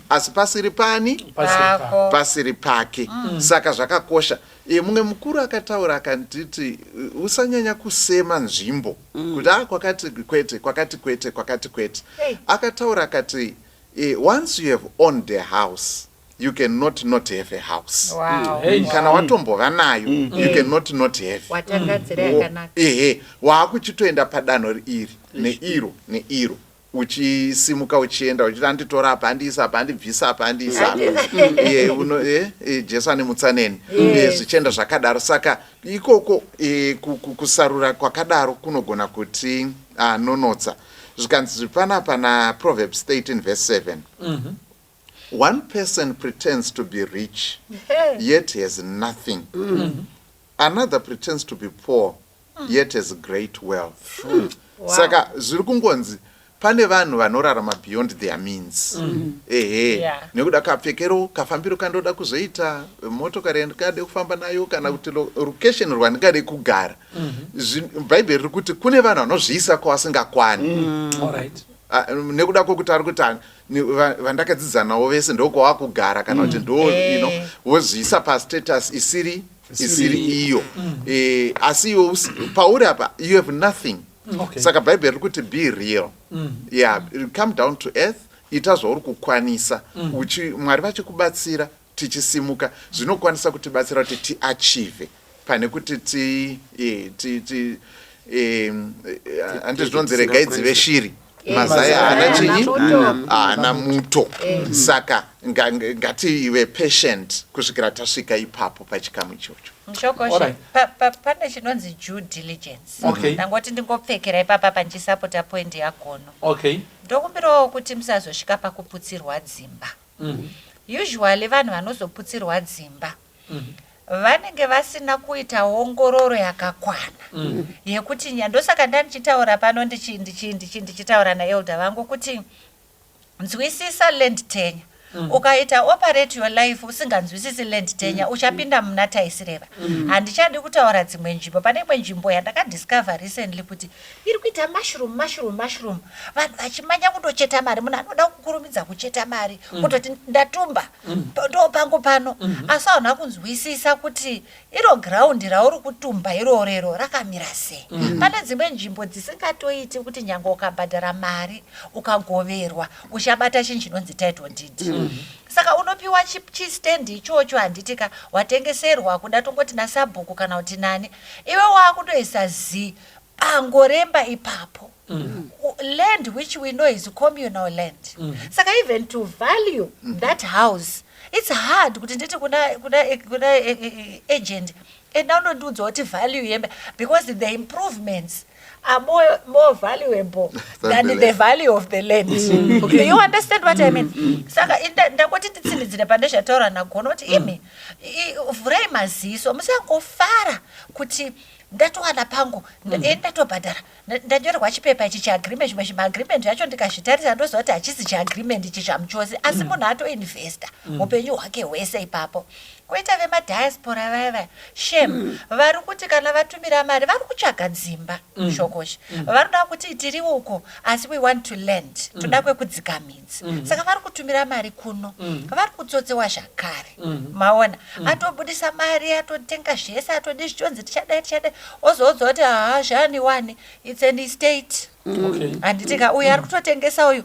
asi pasiri pani. Pasiri Pako. pako. Pasiri pake. Saka zvakakosha. Mumwe mukuru akataura akanditi, usanyanya kusema nzvimbo kuti a kwakati kwete, kwakati kwete, kwakati kwete. Hey. Akataura akati, once you have owned a house, you cannot not have a house. Hey. Kana watombova nayo, you cannot not have. Watanga nzira yakanaka. Ehe, waakuchitoenda padanho iri neiro neiro, uchisimuka uchienda uchiti anditora apa, andiisa apa, andibvisa apa, andiisa apa. Iye Jesu ane mutsaneni. Zvichienda zvakadaro. Saka ikoko kusarura kwakadaro kunogona kuti nonotsa. Zvikanzi panapa naProverbs 13 verse 7, "One person pretends to be rich yet has nothing. Another pretends to be poor yet has great wealth." Saka zviri kungonzi pane vanhu vanorarama beyond their means, ehe. Nekuda kapfekero, kafambiro kandoda kuzoita, motokari yandingade kufamba nayo, kana kuti location rwandingade kugara. Bhaibheri riri kuti kune vanhu vanozviisa kwavasingakwani. Ah, nekuda kwokuti ari kuti vandakadzidza navo vese ndokwavakugara, kana kuti ndo wozviisa pastatus isiri iyo. Asi iwe pauri apa you have nothing. Saka Bhaibheri riri kuti be real, yeah, come down to earth. Ita zvauri kukwanisa mm. Uchi, Mwari vachikubatsira tichisimuka zvinokwanisa kutibatsira kuti tiachieve pane kuti ti, e, ti, ti e, handi zvinonzi regai dzive shiri mazai haana chinyi haana muto saka ngative patient kusvikira tasvika ipapo pachikamu ichocho. Mshokoshe, pane chinonzi due diligence. Okay. Ndangoti ndingopfekera ipapa pandichisapota point yaGono. Okay. Ndokumbirawo kuti musazosvika pakuputsirwa dzimba. Mm. Usually vanhu vanozoputsirwa dzimba mm. vanenge vasina kuita ongororo yakakwana mm. yekuti ndosaka ndandichitaura pano ndichitaura naelder vangu kuti nzwisisa land tenure Mm. Ukaita operate your life usinganzwisisi land tenure mm. Uchapinda muna taisireva. Handichadi kutaura dzimwe nzvimbo. Pane imwe nzvimbo yandakadiscover recently kuti iri kuita mushroom mushroom mushroom, vanhu vachimanya kundocheta mari. Munhu anoda kukurumidza kucheta mari kutoti ndatumba ndo pangu pano mm -hmm. Asi hauna kunzwisisa kuti iro ground rauri kutumba irorero rakamira sei. Pane dzimwe nzvimbo dzisingatoiti kuti nyange ukabhadhara mari ukagoverwa uchabata chinhu chinonzi title deed. Saka unopiwa chistand ichocho handitika watengeserwa kuda tongoti nasabhuku kana kuti nani, iwe wakutoisa zi bango remba ipapo. Land which we know is communal land. Saka even to value that house it's hard kuti nditi kuna, kuna, kuna agent enda unondiudza kuti value yemba, because the improvements are more valuable than the value of the land. Okay. You understand what I mean? Saka ndangoti nditsindidzire pane zvataura naGono kuti imi vhurai maziso, musangofara kuti ndatowana pangu, ndatobhadhara, ndanyorerwa chipepa ichi cheagreement. Zvimwe zvimaagreement zvacho ndikazvitarisa ndoziva kuti hachisi cheagreement ichi zvamuchose, asi munhu atoinvesta upenyu hwake hwese ipapo. Koita vemadiaspora vaya vaya, shem, vari kuti kana vatumira mari vari kutsvaga dzimba. Shokosha, varikuda kuti tiri uko asi we want to land, toda kwekudzika midzi. Saka vari kutumira mari kuno, vari kutsotsewa zvakare. Maona atobudisa mari, atotenga zvese, atodi zvichonzi tichadai tichadai, ozoudza kuti haa zvani wani, it's an estate. Handiti ka uyu ari kutotengesa uyu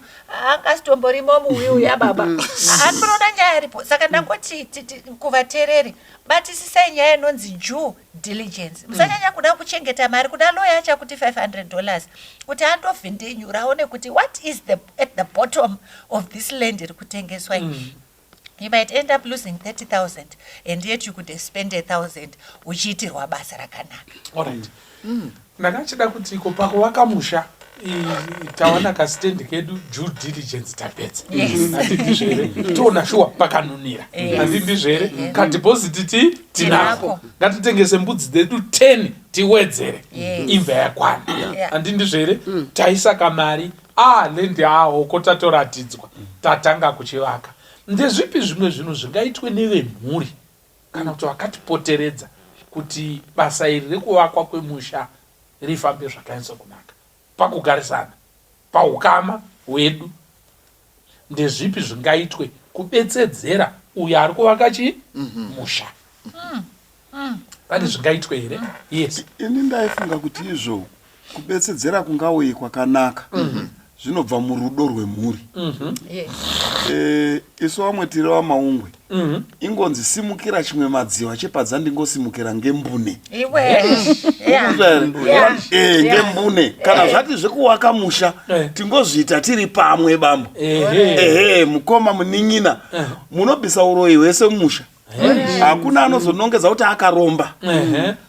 angastomborimo muuyu uya baba anoona nyaya aripo. Saka ndangoti kuvateereri, batisisai nyaya inonzi due diligence. Musanyanya kuda kuchengeta mari. Kuda lawyer achakuti $500 kuti andovhindinyura aone kuti what is the at the bottom of this land iri kutengeswa. You might end up losing 30,000 and yet you could have spent 1,000 uchiitirwa basa rakanaka. Alright. Ndakachida kuti iko pakuvaka musha tawana kastendi kedu, due diligence tapedza, handindizvo here? Toona shuwa pakanunira, handindizvo here? Kadeposit ti tinako, ngatitengese mbudzi dzedu 10 tiwedzere, imba yakwana, handindizvo here? Taisa kamari a land ahoko, tatoratidzwa, tatanga kuchivaka. Ndezvipi zvimwe zvinhu zvingaitwe nevemhuri kana kuti vakatipoteredza kuti basa iri rekuvakwa kwemusha rifambe zvakanyatsa kunaka pakugarisana, paukama hwedu? Ndezvipi zvingaitwe kubetsedzera uyo ari kuvaka chi musha? Pane zvingaitwe here? Yes. Ini ndaifunga kuti izvo kubetsedzera kungauye kwakanaka zvinobva murudo rwemhuri. Isu vamwe tiri vamaungwe, ingonzi simukira chimwe madziwa chepadza, ndingosimukira ngembune. Iwe. Ukunzwa here? Ngembune kana zvati zvekuwaka musha, tingozviita tiri pamwe bambo, ehe, mukoma, munin'ina, munobvisa uroyi hwese mumusha. Hakuna anozonongedza kuti akaromba.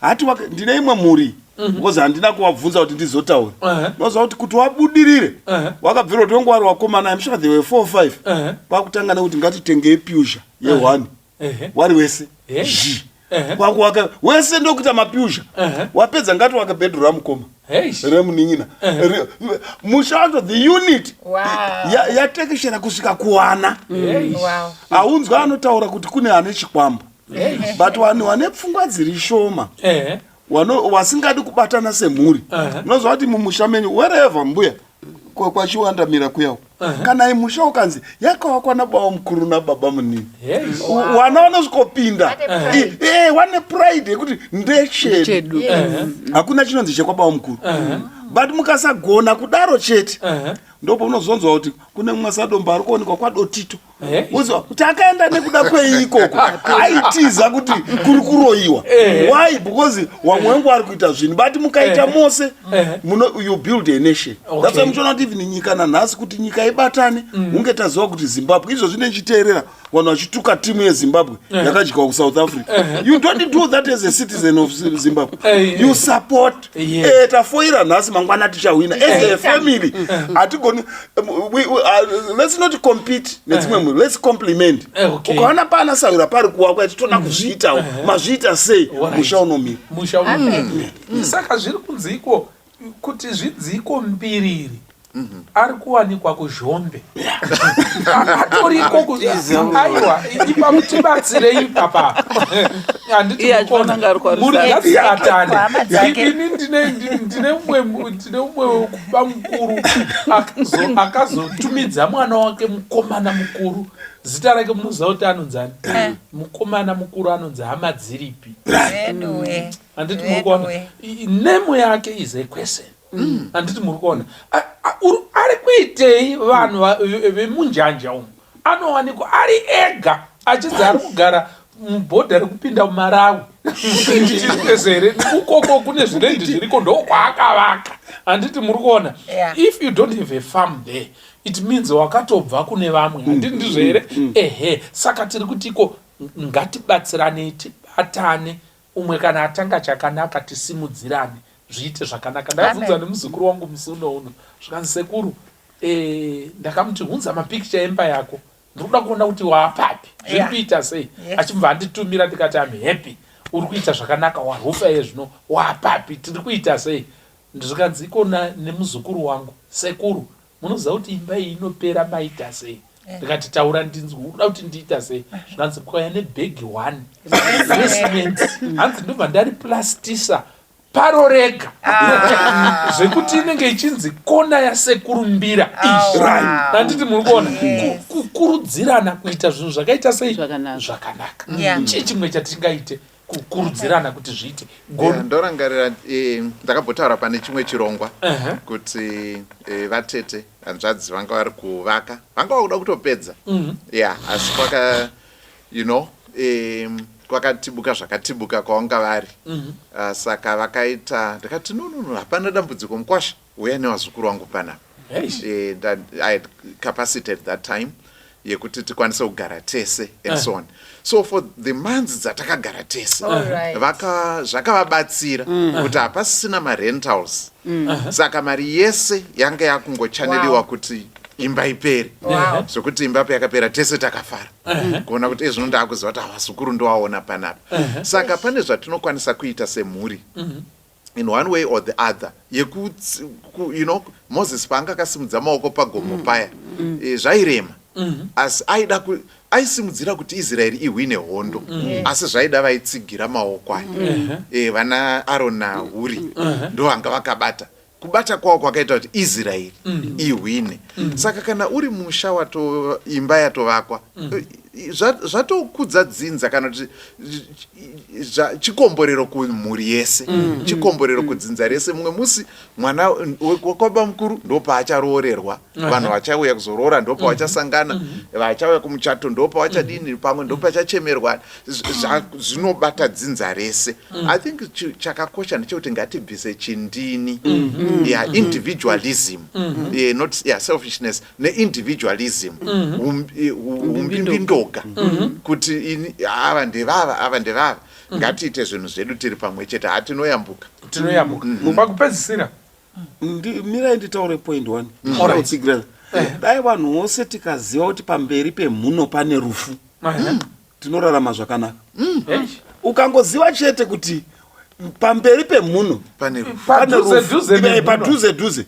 Hati ndine imwe mhuri, because handina kuvabvunza kuti ndizotaura. Unoziva kuti wabudirire wakabvira kuti wangu wari wakomana, I'm sure they were 4 5, kwakutanga nekuti ngatitengei puzha ye1 wari wese zhi, kwakuwaka wese ndokuita mapuzha. Wapedza, ngati waka bedroom ramukoma, remunin'ina, musha wacho, the unit yatekeshera kusvika kuwana. Haunzwa anotaura kuti kune ane chikwambo, but vanhu vane pfungwa dziri shoma, wasingadi kubatana semhuri. Unoziva kuti mumusha menyu, wherever, mbuya kwachiwandamira kuyawo, kana imusha ukanzi yakavakwa nababa mukuru nababa munini, wana vanosvikopinda wane pride yekuti ndechedu. Chedu. Hakuna chinonzi chekwababa mukuru, but mukasagona kudaro chete, ndopaunozonzwa kuti Kune mumwe sadombo ari kuonekwa kwaDotito. Eh. Uziwa kuti akaenda nekuda kwei ikoko aitiza kuti kuri kuroyiwa. Eh. Why? Because wamwe wangu ari kuita zvinhu but mukaita eh. mose muno you build a nation. That's why muchiona kuti even nyika nanhasi kuti nyika ibatane mm. hunge taziva kuti Zimbabwe izvo zvine chiteerera vanhu vachituka timu yezimbabwe eh. yakadyiwa kusouth africa eh. You don't do that as a citizen of Zimbabwe eh, you support. Tafoira nhasi, mangwana tichahwina as a family. Hatigoni let's not compete nedzimwe mhuri, let's compliment. Ukaona pana sawira pari kuwakwa, titoda kuzviitawo. Mazviita sei? Musha unomira. Musha unomira. Saka zviri kunziko kuti zvidziko mbiriri ari kuwanikwa kuZhombe, atoriko. Aiwa, ipa tibatsirei ipapa, handiti? Iye achifanira kunge ari kwaRusaka. Muri ngadzibatane. Hama dzake. Ini ndine mumwe wekuba mukuru akazotumidza mwana wake mukomana mukuru zita rake. Munoziva kuti anonzani? Mukomana mukuru anonzi Hama Dziripi. Anyway. Handiti muri kuona? Anyway. Name yake is a question, handiti muri kuona? Ari kuitei vanhu vemunjanja umu? Anowanikwa ari ega achinzi ari kugara mubhodha rekupinda muMarawi here ukoko kune zvirendi zviriko, ndokwaakavaka, handiti muri kuona? If you don't have a farm there, it means wakatobva kune vamwe, handiti ndizvo here? Ehe, saka tiri kutiko ngatibatsiranei, tibatane. Umwe kana atanga chakanaka, tisimudzirane, zviite zvakanaka. Ndakabvunzwa nemuzukuru wangu musi uno uno, zvikanzi, "Sekuru," ndakamuti, "Hunza mapikicha emba yako, ndiri kuda kuona kuti waapapi, zviri kuita sei." Achibva anditumira, ndikati, "Am happy, uri kuita zvakanaka, warufa iye zvino, waapapi, tiri kuita sei?" Zvikanzi ikona nemuzukuru wangu, "Sekuru, munoziva kuti imba iyi inopera maita sei?" Ndikati, "Taura ndinzwe, unoda kuti ndiita sei?" Zvikanzi, "Kwaya nebhegi one recement." Hanzi, "Ndobva ndariplastisa paro rega zvekuti inenge ichinzi kona yasekuru Mbira." Oh, wow. Handiti muri kuona? Yes. Kukurudzirana kuita zvinhu zvakaita sei? Zvakanaka. Zvakanaka. Chii chimwe chatingaite kukurudzirana kuti zviite? Yeah, Gono. Ndorangarira ndakambotaura pane chimwe chirongwa kuti vatete hanzvadzi vanga vari kuvaka, vanga vakuda kutopedza, yeah, asi kwaka kwakatibuka zvakatibuka kwavanga vari. Saka vakaita, ndikati, "No, no, no, hapana dambudziko, mukwasha, uya nevazukuru vangu panapa." I had capacity at that time yekuti tikwanise kugara tese and so on. So for the months dzatakagara tese, zvakavabatsira kuti hapasisina marentals, saka mari yese yanga yakungochaneliwa kuti imba ipere, zvokuti imba payakapera tese takafara kuona kuti ezvino ndaakuziva kuti havazukuru ndovaona panapa. Saka pane zvatinokwanisa kuita semhuri in one way or the other yekuti Moses paanga akasimudza maoko pagomo paya, zvairema, asi aida aisimudzira kuti Israeri ihwine hondo, asi zvaida vaitsigira maoko aya. Vana Aron naHuri ndo vanga vakabata. Kubata kwavo kwakaita kuti Israeri ihwine. Saka kana uri musha wato imba yatovakwa, zvatokudza dzinza kana kuti chikomborero kumhuri yese, chikomborero kudzinza rese. Mumwe musi mwana wekwaba mukuru ndopaacharoorerwa, vanhu vachauya kuzoroora ndopavachasangana, vachauya kumuchato ndopavachadini, pamwe ndopachachemerwa. Zvinobata dzinza rese. I think chakakosha ndechekuti ngatibvise chindini, yeah, individualism, yeah, not, yeah, selfishness neindividualism, umbimbindoga kuti ini, ava ndevava, ava ndevava. Ngatiite zvinhu zvedu tiri pamwe chete, hatinoyambuka. Tinoyambuka. Pakupedzisira. Mirai nditaure point one. Ndinotsigirana. Dai vanhu vose tikaziva kuti pamberi pemhuno pane rufu, tinorarama zvakanaka. Ukangoziva chete kuti pamberi pemhuno pane rufu, pane Padhuze rufu, dhuze nemhuno. Padhuze dhuze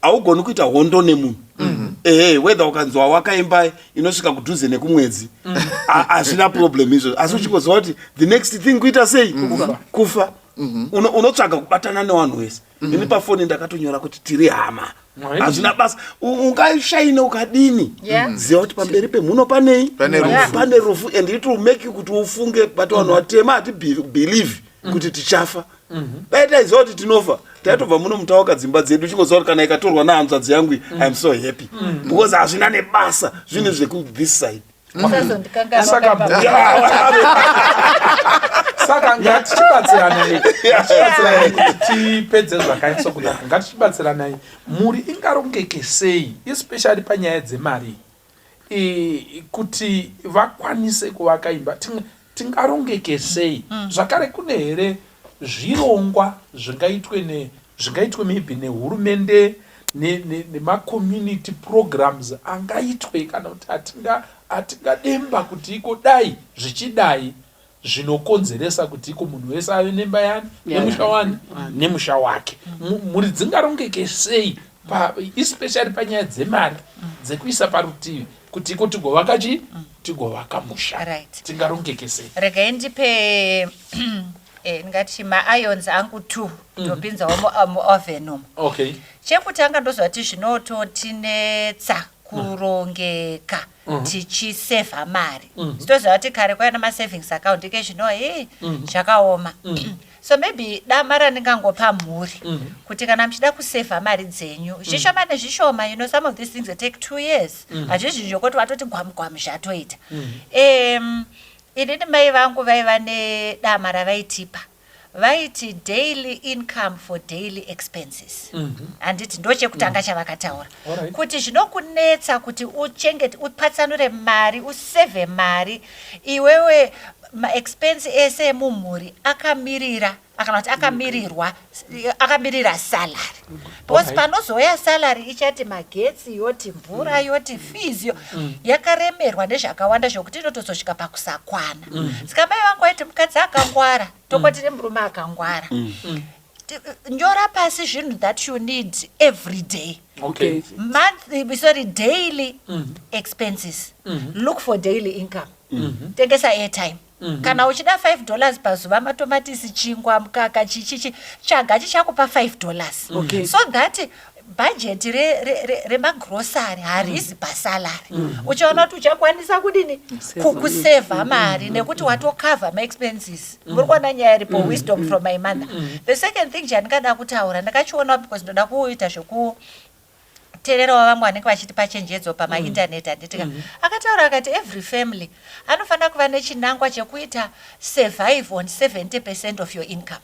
haugoni kuita hondo nemunhu. Ehe, whether ukanzwa wakaimba inosvika kudhuze nekumwedzi, hazvina problem izvozvo, asi uchingoziva kuti the next thing kuita sei? Kufa. Unotsvaga kubatana nevanhu vese. Ini pafoni ndakatonyora kuti tiri hama. Hazvina basa ungashaine ukadini, ziva kuti pamberi pemhuno panei? Pane rufu. Pane rufu, and it will make you kuti ufunge. But vanhu vatema hati believe. kuti tichafa. Dai taiziva kuti tinofa, taitobva muno mutawaka dzimba dzedu, chingoziva kuti kana ikatorwa nehanzvadzi yangu, I'm so happy, because hazvina nebasa zvinhu zveku this side. Saka ngatichibatsiranai, ngatichibatsiranai kuti tipedze zvakanyatso kunaka. Ngatichibatsiranai, mhuri ingarongeke sei, especially panyaya dzemari, kuti vakwanise kuvaka imba? Tingarongeke sei? Zvakare, kune here zvirongwa zvingaitwe ne zvingaitwe maybe nehurumende, nemacommunity programs angaitwe, kana kuti atingademba kuti iko dai zvichidai, zvinokonzeresa kuti iko munhu wese ave nemba yani, nemusha wani, nemusha wake? Mhuri dzingarongeke sei, especially panyaya dzemari dzekuisa parutivi kuti iko tigovaka chi tigovaka musha? Tingarongeke sei? Regai ndipe ndingati mairons angu two, ndopinzawo muoven umu. Chekutanga, ndoziva kuti zvinototinetsa kurongeka tichisevha mari. Toziva kuti kare kwaiva nemasavings account, ike zvino hei, zvakaoma. So maybe dama randingangopa mhuri kuti kana muchida kusevha mari dzenyu zvishoma nezvishoma, some of these things they take 2 years, hazvizvi zvokuti watoti gwamu gwamu zvatoita. Inini mai vangu vaiva nedama ravaitipa, vaiti daily income for daily expenses, handiti? Ndo chekutanga chavakataura, kuti zvinokunetsa kuti uchengete, upatsanure mari, usevhe mari, iwewe maexpense ese emumhuri akamirira, kana kuti akamirirwa, akamirira salary, because panozouya salary ichati magetsi, yoti mvura, yoti fees, yo yakaremerwa nezvakawanda zvokuti inotozosvika pakusakwana. Saka mai vangu vaiti mukadzi akangwara, tongoti nemurume akangwara, nyora pasi zvinhu that you need every day, month, sorry, daily expenses. Look for daily income, tengesa airtime kana uchida $5 pazuva, matomatisi, chingwa, mukaka, chichichi, tsvaga chichakupa $5, so that bhajeti remagrosari harizi pasalary. Uchaona kuti uchakwanisa kudini kusevha mari nekuti watokavha maexpenses. Muri kuona nyaya iripo? Wisdom from my mother. The second thing chandingada kutaura, ndakachiona because ndoda kuita zvoku teererawo vamwe vanenge vachitipa chenjedzo pamaindaneti, handitika? Akataura akati every family anofanira kuva nechinangwa chekuita survive on 70% of your income.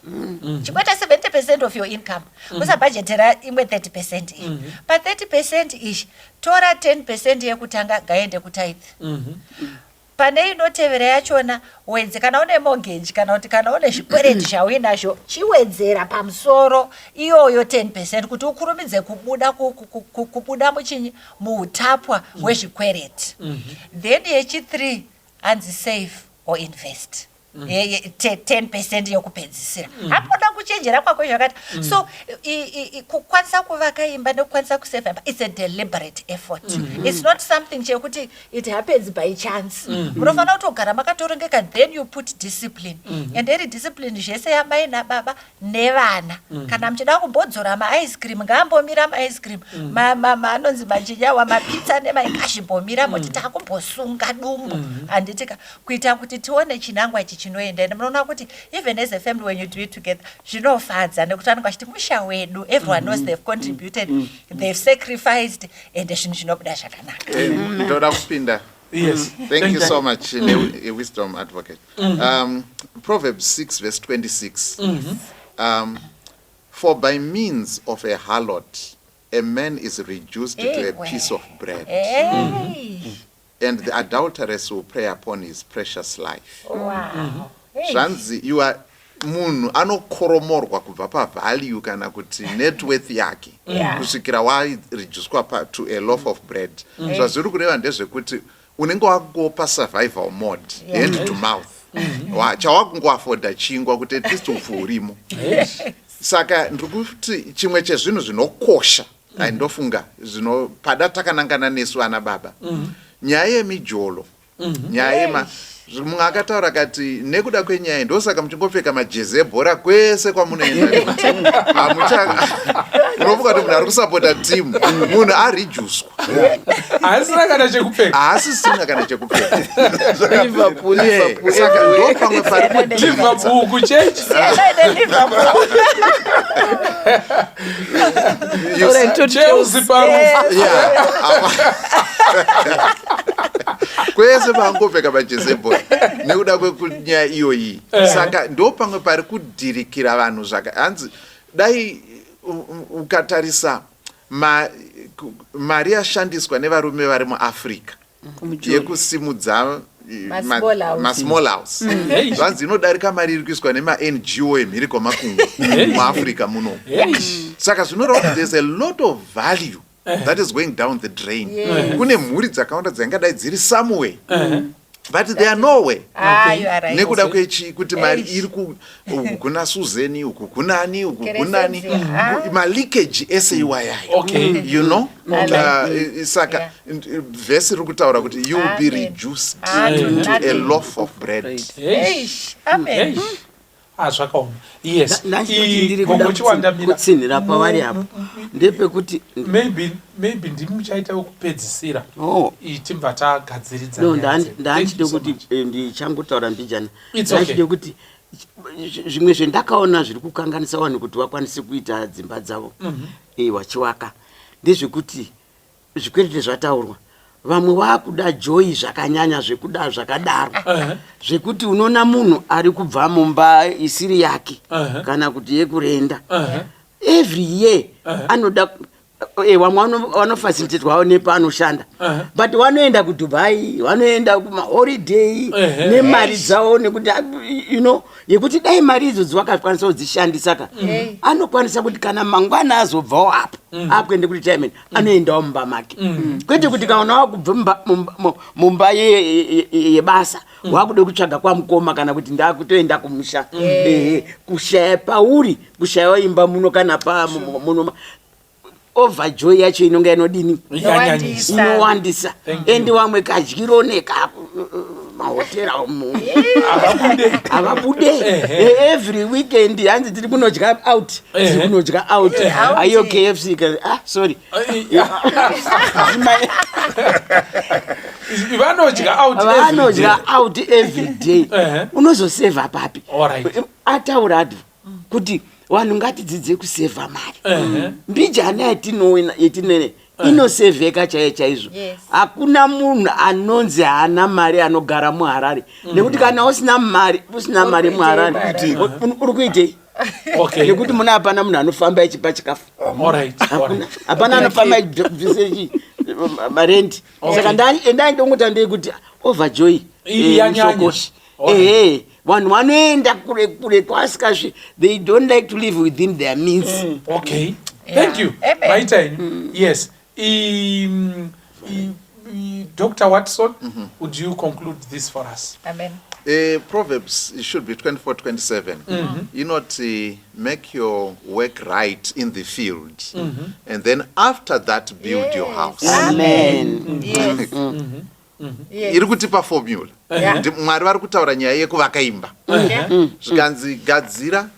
Chikuita 70% of your income, usabhajetera imwe 30% iyi. Pa30% ichi, tora 10% yekutanga, ngaende kutithe. Pane inotevera yachona, wedze kana une mortgage, kana kuti kana une zvikwereti zvauinazvo, chiwedzera pamusoro iyoyo 10% kuti ukurumidze kubuda kubuda muchinyi, muutapwa hwezvikwereti. Then yechi3 hanzi save or invest. 10% yokupedzisira, hapoda kuchenjera kwako zvakati. So kukwanisa kuvaka imba nekukwanisa kusevha imba, it's a deliberate effort. It's not something chekuti it happens by chance. Munofanira kutogara makatorongeka, then you put discipline, and iri discipline zvese yamai nababa nevana. Kana muchida kumbodzora maice cream, ngaambomira maice cream, anonzi machinyawa, mapizza nemaingazvimbomira, moti takumbosunga dumbu, handitika, kuita kuti tione chinangwa ichi chinoenda. Ende munoona kuti even as a family, when you do it together, zvinofadza nekuti vanenge vachiti musha wedu. Everyone knows they've contributed, they've sacrificed, ende zvinhu zvinobuda zvakanaka. Ndoda kupinda. Yes. Thank you so much, wisdom advocate. Proverbs 6 verse 26. For by means of a harlot a man is reduced to a Ewe. piece of bread, Hey. and the adulteress will prey upon his precious life. Wow. Hey. Zvanzi you are munhu anokoromorwa kubva pavalue kana kuti net worth yake kusvikira wareducwa to a loaf of bread. Zvazviri kureva ndezvekuti unenge wakungopa survival mode, hand to mouth. Chawakungoafodha chingwa kuti at least upfu hurimo. Saka ndiri kuti chimwe chezvinhu zvinokosha, ndofunga zvino pada takanangana nesu vana baba, nyaya yemijolo, nyaya yema, mumwe akataura akati nekuda kwenyaya iyi, ndosaka muchingopfeka majezi ebhora kwese kwamunoenda. Hamucha Unofunga kuti munhu ari kusapota timu, munhu arijuswa. Haasisina kana chekupfeka. Haasisina kana chekupfeka. Liverpool, Liverpool. Saka ndo pamwe pari kuDliverpool kuchechi. Chelsea parufu. Kwese vangopfeka majezebhora nekuda kwekunyaya iyoyi. Saka ndo pamwe pari kudhirikira vanhu zvaka hanzi dai ukatarisa mari yashandiswa nevarume vari muAfrica yekusimudza masmall house zvanzi inodarika mari iri kuiswa nemaNGO emhiri kwamakungwa muAfrica muno. Saka zvinoreva kuti there's a lot of value that is going down the drain. Kune mhuri dzakawanda dzaingadai dziri somewhere, but they are nowhere. Ah, you are right. Nekuda kwechi kuti mari iri uku kuna Suzeni, uku kunani, uku kunani, Keresenzi, maleakage ese iwayayo. You know, I like saka vhesi riri kutaura kuti you will be Amen. reduced Ah, to to a nothing. loaf of bread. Eish. Amen. Eish. Ah, zvakaoma, yes. Ndachitoti ndiri kuda Gogo Chiwandamira. kutsinhira pavari apo ndepekuti Maybe ndimi muchaita wekupedzisira. Oh. Timbva tagadziridza No, nyaya dzedu. Thank ndachide you so kuti much. ndichangotaura mbijana. It's okay. Ndachide kuti zvimwe zvendakaona zviri kukanganisa vanhu kuti vakwanise kuita dzimba dzavo vachiwaka ndezvekuti zvikwerete zvataurwa, vamwe vakuda joy zvakanyanya, zvekuda zvakadaro, zvekuti unoona munhu ari kubva mumba isiri yake kana kuti yekurenda, every year anoda vamwe vanofacilitatwawo nepaanoshanda, but vanoenda kuDubai, vanoenda kumaholiday nemari dzavo, nekuti yekuti dai mari idzodzo vakakwanisa kudzishandisa ka, anokwanisa kuti kana mangwana azobvawo apo akuende kuretirement, anoendawo mumba make, kwete kuti kana wakubva mumba yebasa wakuda kutsvaga kwamukoma kana kuti ndakutoenda kumusha. Ehe, kushaya pauri, kushayawo imba muno kana pa muno, overjoy yacho inonga inodini? Yanyanyisa. Inowandisa. Thank you. And wamwe kadyiro neka mahotera umu Havabude. Havabude. Every weekend hanzi tiri kunodya out, tiri kunodya out. Aiyo KFC ah, sorry. Vanodya out every day. Vanodya out every day. Unozosevha papi? Ataura ati kuti vanhu ngatidzidze kusevha mari. Mbijana yatinoona yetinene inosevheka chaiyo chaizvo. Hakuna munhu anonzi haana mari anogara muHarare, nekuti kana usina mari, usina mari muHarare, uri kuitei? Nekuti muna hapana munhu anofamba achipa chikafu. Hapana anofamba achibvise marendi. Saka endai, ndongota ndeyekuti overjoy Iyi yanyanya. Mushokoshi. Ehe, vanhu vanoenda kure kure kwasikazvi. They don't like to live within their means. Okay, thank you. Amen. Maita henyu. Yes, Dr Watson, would you conclude this for us? Amen. Proverbs, it should be 24 27. Inoti, make your work right in the field, and then after that build your house. Amen. Iri kutipa formula. Mwari vari kutaura nyaya yekuvaka imba, zvikanzi gadzira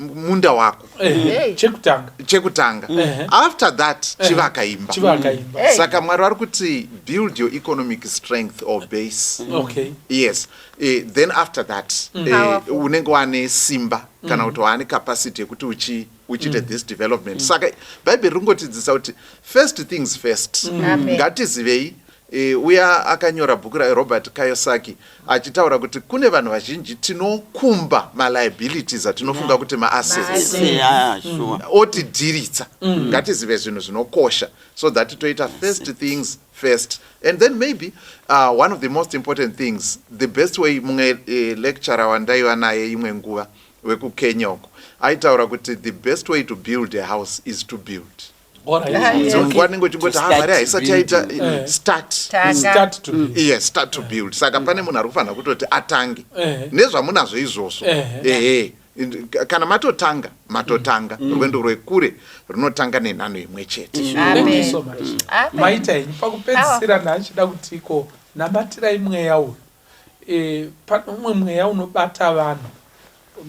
munda wako. Hey. Chekutanga. Chekutanga. After that chivaka imba. Chivaka imba. Hey. Saka Mwari vari kuti build your economic strength or base. Yes, then after that Powerful. unenge wane simba kana kuti wane capacity yekuti uchiite this development. Saka Bhaibheri ringotidzidzisa kuti first things first. Amen. Ngatizivei uya akanyora bhuku raRobert Kiyosaki achitaura kuti kune vanhu vazhinji tinokumba maliabilities atinofunga kuti maassets, Maassets. Yeah, sure. Otidhiritsa. Ngatizive zvinhu zvinokosha so that toita first things first. And then maybe one of the most important things, the best way, mumwe lecturer wandaiva naye imwe nguva wekuKenya uko aitaura kuti the best way to build a house is to build. Dzimwe nguva tinenge uchingoti ha, mari haisati yaita. Start. Tanga. Start to build. Yes, start to build. Saka pane munhu ari kufanira kutoti atange nezvamunazvo izvozvo. Ehe, kana matotanga, matotanga. Rwendo rwekure runotanga nenhano imwe chete. Thank you Amen. so much. Amen. Maita henyu. Pakupedzisira ndachida kutiko namatirai mweya uyu. Pane umwe mweya unobata vanhu.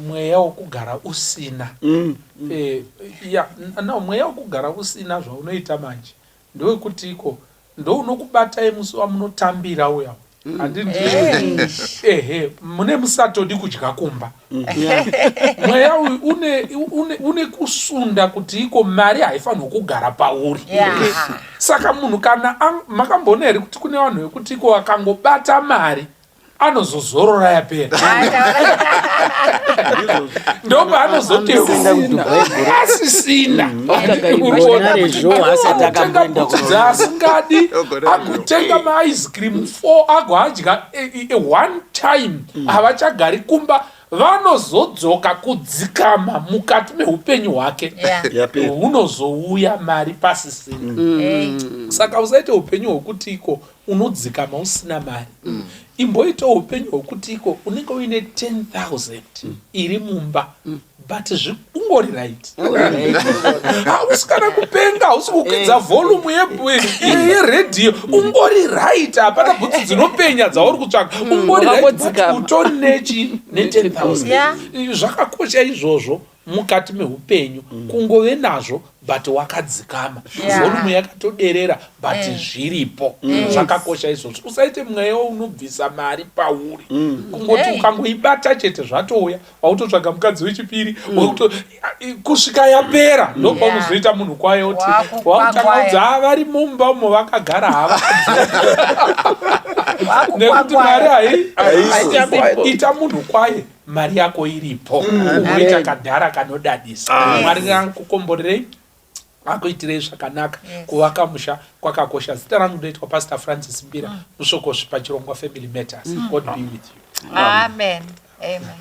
Mweya wokugara usina mm. Eh, ya no mweya wokugara usina zvaunoita manje ndewekuti iko ndounokubatai musi wamunotambira uya mm. handiti eh. ehe mune musatodi kudya kumba mm. mweya uyu une, une, une kusunda kuti iko mari haifanirwi kugara pauri yeah. Saka munhu kana makamboona here kuti kune vanhu vekuti iko akangobata mari anozozorora yapera ndopaanozoti asisina tenga bhutsu dzaasingadi agotenga maice cream four agoadya e, e, e, one time mm. havachagari kumba vanozodzoka kudzikama mukati meupenyu hwake hunozouya mari pasisina mm. Saka usaite upenyu hwekuti iko unodzikama usina mari mm. Imboitawo upenyu hwekuti iko unenge uine 10000 mm. iri mumba mm. But ungori right, hausi kana kupenga, hausi kukwidza eh. volume yeredhiyo mm. Ungori right, hapana bhutsu dzinopenya dzauri kutsvaga mm. Ungori right but utori nechi ne10000. Zvakakosha izvozvo mukati meupenyu mm. Kungove nazvo but wakadzikama yeah. Volume yakatoderera but mm. Zviripo mm. Zvakakosha izvozvo usaite mweya unobvisa mari pauri mm. Kungoti hey. Ukangoibata chete zvatouya wautotsvaga mukadzi wechipiri mm. Kusvika yapera mm. Ndopaunozoita yeah. Munhu kwaye oti wautanga udza ah, vari mumba umo vakagara hava nekuti mari hai ita munhu kwaye mari yako iripo unoita kadhara kanodadisa. Mwari akukomborerei akuitirei zvakanaka. Kuvaka musha kwakakosha. Zita rangu ndoitwa Pastor Francis Mbira mm. Musvokosvi pachirongwa Family Matters. God be with you. Amen, amen.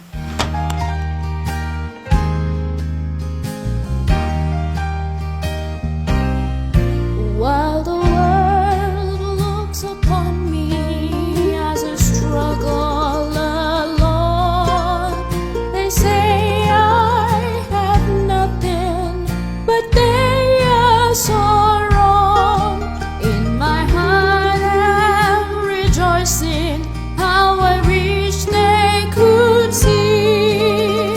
While the world looks upon me as a struggle alone, they say I have nothing, but they are so wrong. In my heart I'm rejoicing, how I wish they could see.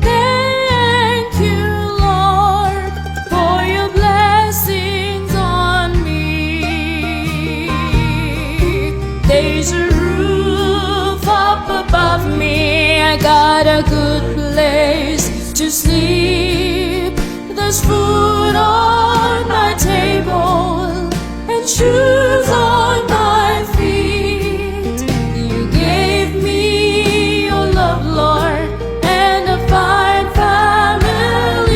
Thank you, Lord, for your blessings on me. There's a roof up above me. I got a good place to sleep. There's food on my table and shoes on my feet. You gave me your love, Lord, and a fine family.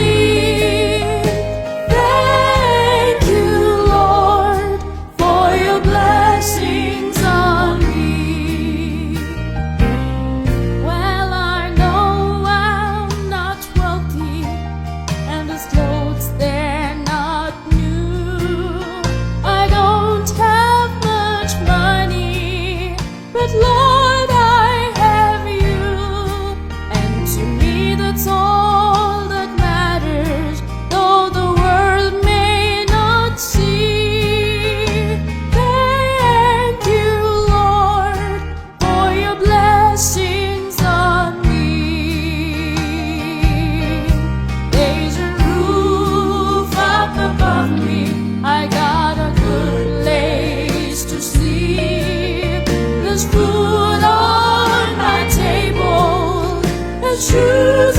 Thank you, Lord, for your blessings on me. Well, I know I'm not wealthy, and these clothes, they're not new. I don't have much money, but Lord, I have you. And to me, that's all that matters, though the world may not see. Thank you, Lord, for your blessings on me. There's a roof up above me. I got a good place to sleep. There's food on my table and shoes